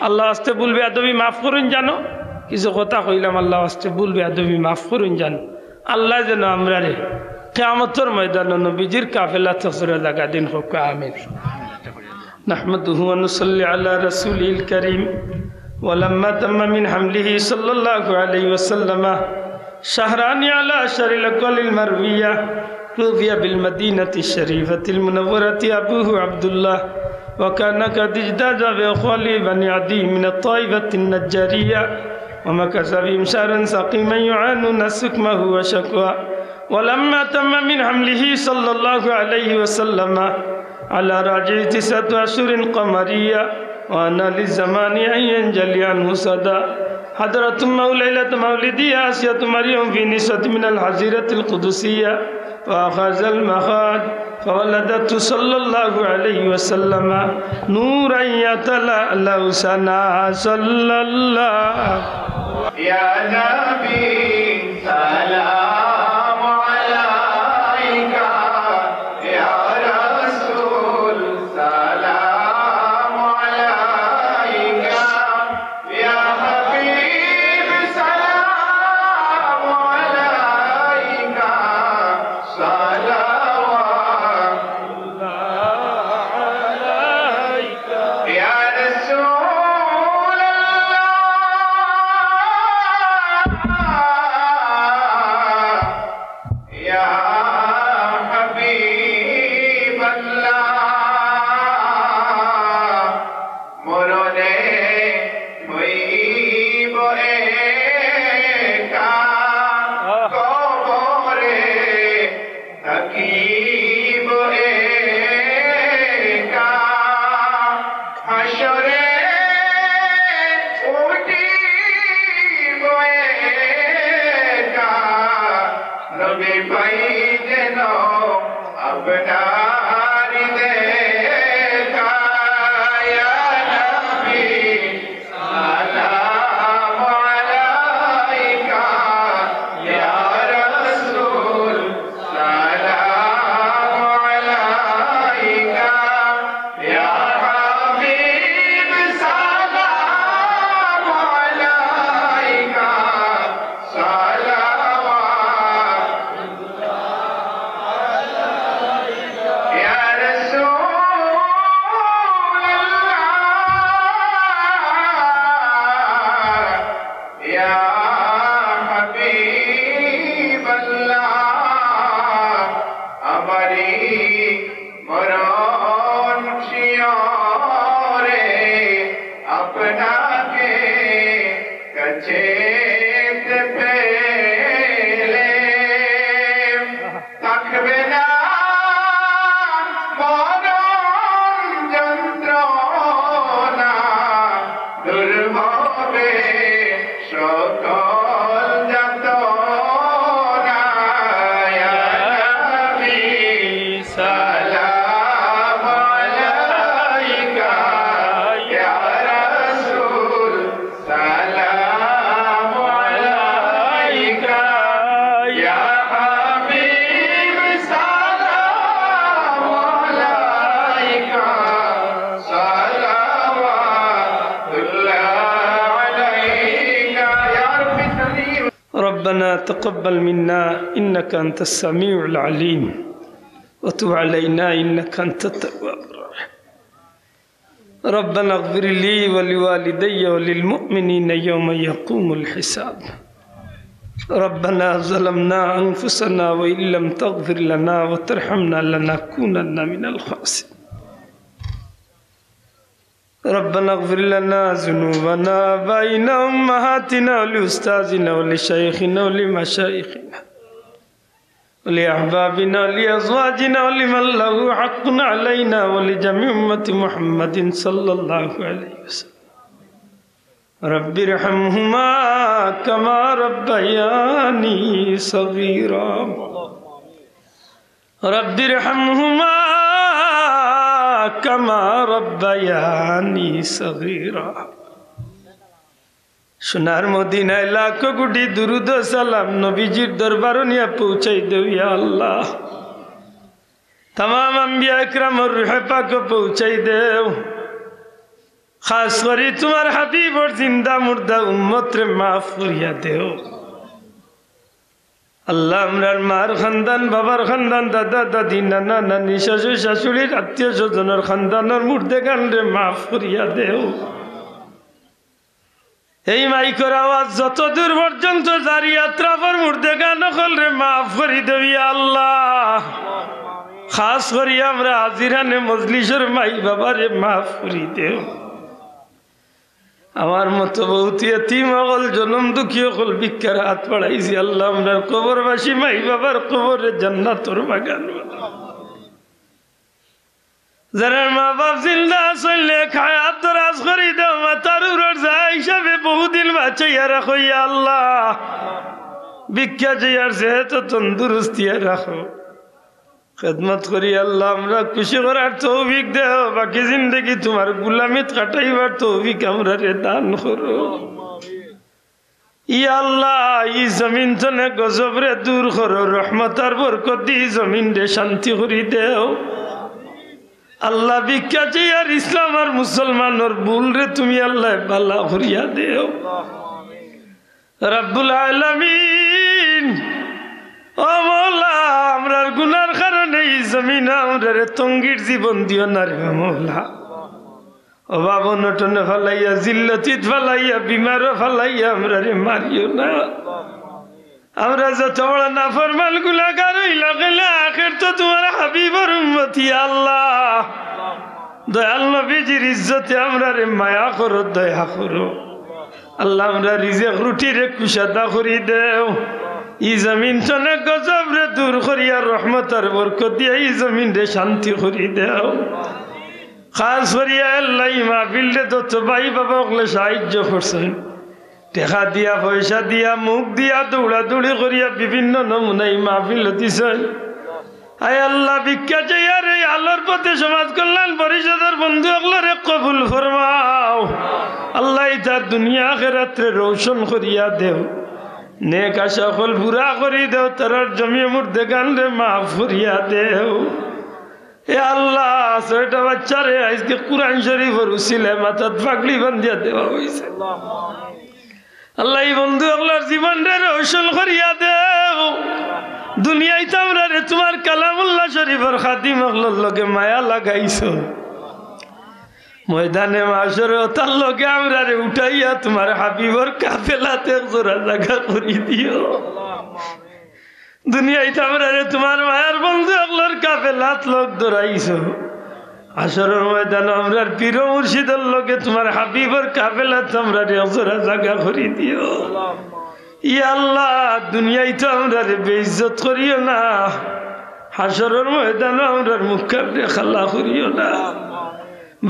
আল্লার ওয়াস্তে ভুল বেয়াদবি মাফ করইন জানো। কিছু কথা কইলাম, আল্লার ওয়াস্তে ভুল বেয়াদবি মাফ করইন জানো। আল্লায় যেন আমরারে কিয়ামতর ময়দানো নবীজির কাফেলাত হজুরে লাগা দিন কউক্কা, আমিন। نحمده ونصلي على رسوله الكريم. ولما تم من حمله صلى الله عليه وسلم شهران على أشهر الأقوال المروية، توفي بالمدينة الشريفة المنورة أبوه عبد الله، وكان قد اجتاز بأخواله بني عدي من الطائفة النجارية، ومكث بهم شهرا سقيما يعانون سقمه وشكواه. ولما تم من حمله صلى الله عليه وسلم على راجح تسعة أشهر قمرية، وآن للزمان أن ينجلي عنه صدى. حضرت أمه ليلة مولده آسية مريم في نسوة من الحظيرة القدسية، فأخذ المخاض، فولدته صلى الله عليه وسلم نورا يتلألأ سنا، صلى الله. يا نبي سلام عليك، يا رسول سلام عليك، يا حبيب سلام عليك، صلوات الله عليك، يا رسول الله، يا حبيب الله. মরণে হইব একা, আহ। কবরে থাকিব একা, হাশরে উঠিব একা। নবী পাই যেন আপনার দেখা, ইয়া নবী سلام عليك، يا رسول سلام عليك، يا حبيب سلام عليك، صلوات يا رسول الله، يا حبيب الله، আমারি মরণ শিয়রে আপনাকে কাছেতে পেলে থাকবে না মরণ যন্ত্রণা, দূর হবে সকল যাতনা। ইয়া নবী সালাম আলাইকা। ربنا تقبل منا إنك أنت السميع العليم وتب علينا إنك أنت التواب الرحيم. ربنا اغفر لي ولوالدي وللمؤمنين يوم يقوم الحساب. ربنا ظلمنا أنفسنا وإن لم تغفر لنا وترحمنا لنكونن من الخاسرين. ربنا اغفر لنا ذنوبنا وآبائنا وأمهاتنا ولأستاذنا ولشيخنا ولمشايخنا ولأحبابنا ولأزواجنا ولمن له حق علينا ولجميع أمة محمد صلى الله عليه وسلم. رب ارحمهما كما ربياني صغيرا. رب ارحمهما كما ربياني صغيرا. সোনার মদিনায় লাখো কোটি দুরুদ ও সালাম নবীজির দরবারো নিয়া পৌঁছাই দেও, ইয়া আল্লাহ। তামাম আম্বিয়া একরামর রুহে পাকো পৌঁছাই দেও। খাস করি তুমার হাবিবর জিন্দা মুর্দা উম্মতরে মাফ করিয়া দেও। আল্লাহ, আমরার মার খান্দান, বাবার খান্দান, দাদা দাদি, নানা নানি, শ্বশুর শাশুড়ির, আত্মীয় স্বজনর খান্দানর মুর্দেগানরে মাফ করিয়া দেও। এই মাইকর আওয়াজ যত দূর পর্যন্ত জারি, আতরাফর মুর্দেগান অকলরে মাফ করি দেও, ইয়া আল্লাহ। খাস করি আমরা হাজিরানে মজলিসর মাই বাবারে মাফ করি দেও। আমার মতো বহুত এতিম অকল, জনম দুঃখী অকল ভিক্ষার হাত বাড়াইছি। আল্লাহ, আমরার কবরবাসী মাই বাবার কবররে জান্নাতর বাগান বানাও। যারার মা বাপ জিন্দা আছইন, নেক হায়াত দরাজ করি দেও, মাথার উপরর ছায়া হিসাবে বহুদিন বাঁচাইয়া রাখো, ইয়া আল্লাহ। ভিক্ষা চাইয়ার সেহত ও তন্দুরুস্তিয়া রাখো। খেদমত করি আল্লাহ, আমরারে খুশি করার তৌফিক দেও, বাকি জিন্দেগি তুমার গুলামিত কাটাইবার তৌফিক আমরারে দান করো। ইয়া আল্লাহ, ই জমিন তনে গজবরে দূর করো, রহমত আর বরকত দি ই জমিনরে শান্তি করি দেও। আল্লাহ, ভিক্ষা চাইয়ার ইসলাম আর মুসলমানর ভুলরে তুমি আল্লাহ ভালা করিয়া দেও। রব্বুল আলামিন, ও মওলা, আমরার গুনার কারণে ই জমিনো আমরারে তঙ্গির জীবন দিও না রে মওলা। অভাব অনটনে ফালাইয়া, জিল্লতিত ফালাইয়া, বিমারো ফালাইয়া আমরারে মারিও না। আমরা যত বড় নাফরমান গুনাগার অইলাম কেনে, আখের তো তুমার হাবিবর উম্মতি আল্লাহ। দয়াল নবীজির ইজ্জতে আমরারে মায়া করো, দয়া করো। আল্লাহ, আমরার রিজেক রুটিরে কুশাদা করি দেও। ই জমিন তনে গজবরে দূর করিয়া রহমত আর বরকত দিয়া ই জমিনরে শান্তি করি দেও। খাস করিয়া আল্লাহ, ই মাহফিলরে যত ভাই বাবা অকলে সাহায্য করছইন, টেকা দিয়া, পয়সা দিয়া, মুখ দিয়া, দৌড়াদৌড়ি করিয়া বিভিন্ন নমুনা ই মাহফিলো দিছইন। আয় আল্লাহ, ভিক্ষা চাইয়ার এই আলোর পথে সমাজ কল্যাণ পরিষদর বন্ধু অকলরে কবুল ফরমাও। আল্লাহ, ইতার দুনিয়া আখেরাতরে রোশন করিয়া দেও। নেক আশা অকল পুরা করি দেও, তারার জমিয়ে মুর্দেগানরে মাফ করিয়া দেও। এ আল্লাহ, ছয়টা বাচ্চারে আইজকে কুরআন শরীফর উসিলায় মাথাত পাগড়ি বান্ধিয়া দেওয়া অইছে। আল্লাহ, ই বন্ধু অকলর জীবনরে রোশন করিয়া দেও। দুনিয়াইত আমরারে তুমার কালামুল্লাহ শরীফর খাদিম অকলর লগে মায়া লাগাইছো। ময়দানে মাশরো তার লগে আমরারে উঠাইয়া তুমার হাবিবর কাফেলাত এক জোড়া জাগা করি দিও। দুনিয়াইত আমরারে তুমার মায়ার বন্ধু অকলর কাফেলাত লগ ধরাইছো। হাশরর ময়দানো আমরার পীর ও মুর্শিদর লগে তুমার হাবিবর কাফেলাত আমরারে এক জোড়া জাগা করি দিও। ইয়া আল্লাহ, দুনিয়াইত আমরারে বেইজ্জত করিও না, হাশরর ময়দানো আমরার মুখখানরে কালা করিও না।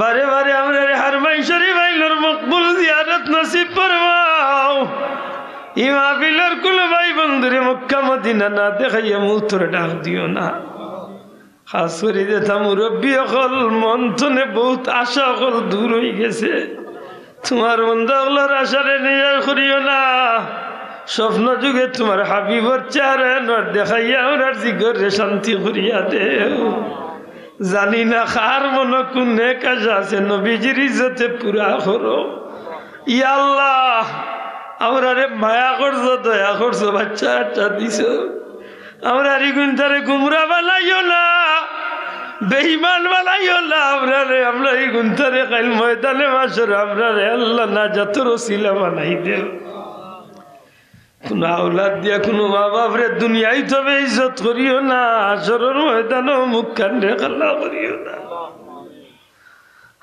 বারে বারে আমরারে হারমাইন শরীফ আইলর মকবুল জিয়ারত নসিব ফরমাও। ই মাহফিলর কুনু ভাই বন্ধুরে মক্কা মদিনা না দেখাইয়া মউতর ডাক দিও না। খাস করি যেতা মুরব্বি অকল, মন তনে বউত আশা অকল দূর অইগেছে। তুমার বন্দা অকলর আশারে নিরাশ করিও না। স্বপ্ন যুগে তুমার হাবিবর চেহারা আনোয়ার দেখাইয়া আমরার জিগররে শান্তি করিয়া দেও। জানি না কার মনো কুন নেক আশা আছে, নবীজির ইজ্জতে পুরা করো। ইয়া আল্লাহ, আমরারে মায়া করছো, দয়া করছো, বাচ্চা কাচ্চা দিছো। আমরার ই গুনতারে গুমরা বানাইও না, বেঈমান বানাইও না। আমরারে, আমরার ই গুনতারে কাইল ময়দানে মাশর আমরারে আল্লাহ নাজাতর উসিলা বানাই দেও। কুনু আওলাদ দিয়া কুনু মা বাপরে দুনিয়াইত বেইজ্জত করিও না, হাশরর ময়দানো মুখখানরে কালা করিও না।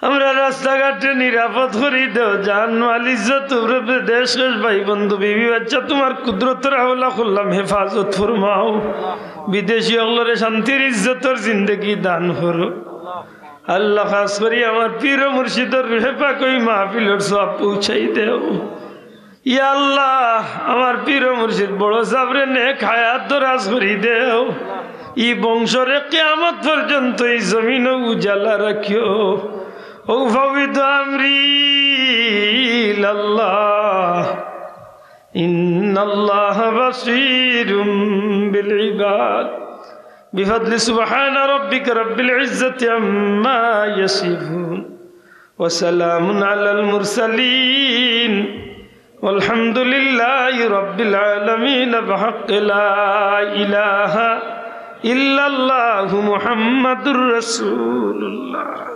আমরার রাস্তাঘাটরে নিরাপদ করি দেও, জান মাল ইজ্জত উপরে দেশ শেষ, ভাই বন্ধু বিবি বাচ্চা তুমার কুদরতর হাওলা করলাম, হেফাজত ফরমাও। বিদেশি অকলরে শান্তির ইজ্জতর জিন্দেগি দান করো। আল্লাহ, খাছ করি আমার পীর ও মুর্শিদর রুহে পাক অউ মাহফিলর সওয়াব পৌঁছাই দেও। ইয়া আল্লাহ, আমার পীর ও মুর্শিদ বড় ছাবরে নেক হায়াত দরাজ করি দেও। ই বংশরে কিয়ামত পর্যন্ত ই জমিনো উজালা রাখিও। أفوض أمري إلى الله إن الله بصير بالعباد. بفضل سبحان ربك رب العزة عما يصفون وسلام على المرسلين والحمد لله رب العالمين بحق لا إله إلا الله محمد رسول الله.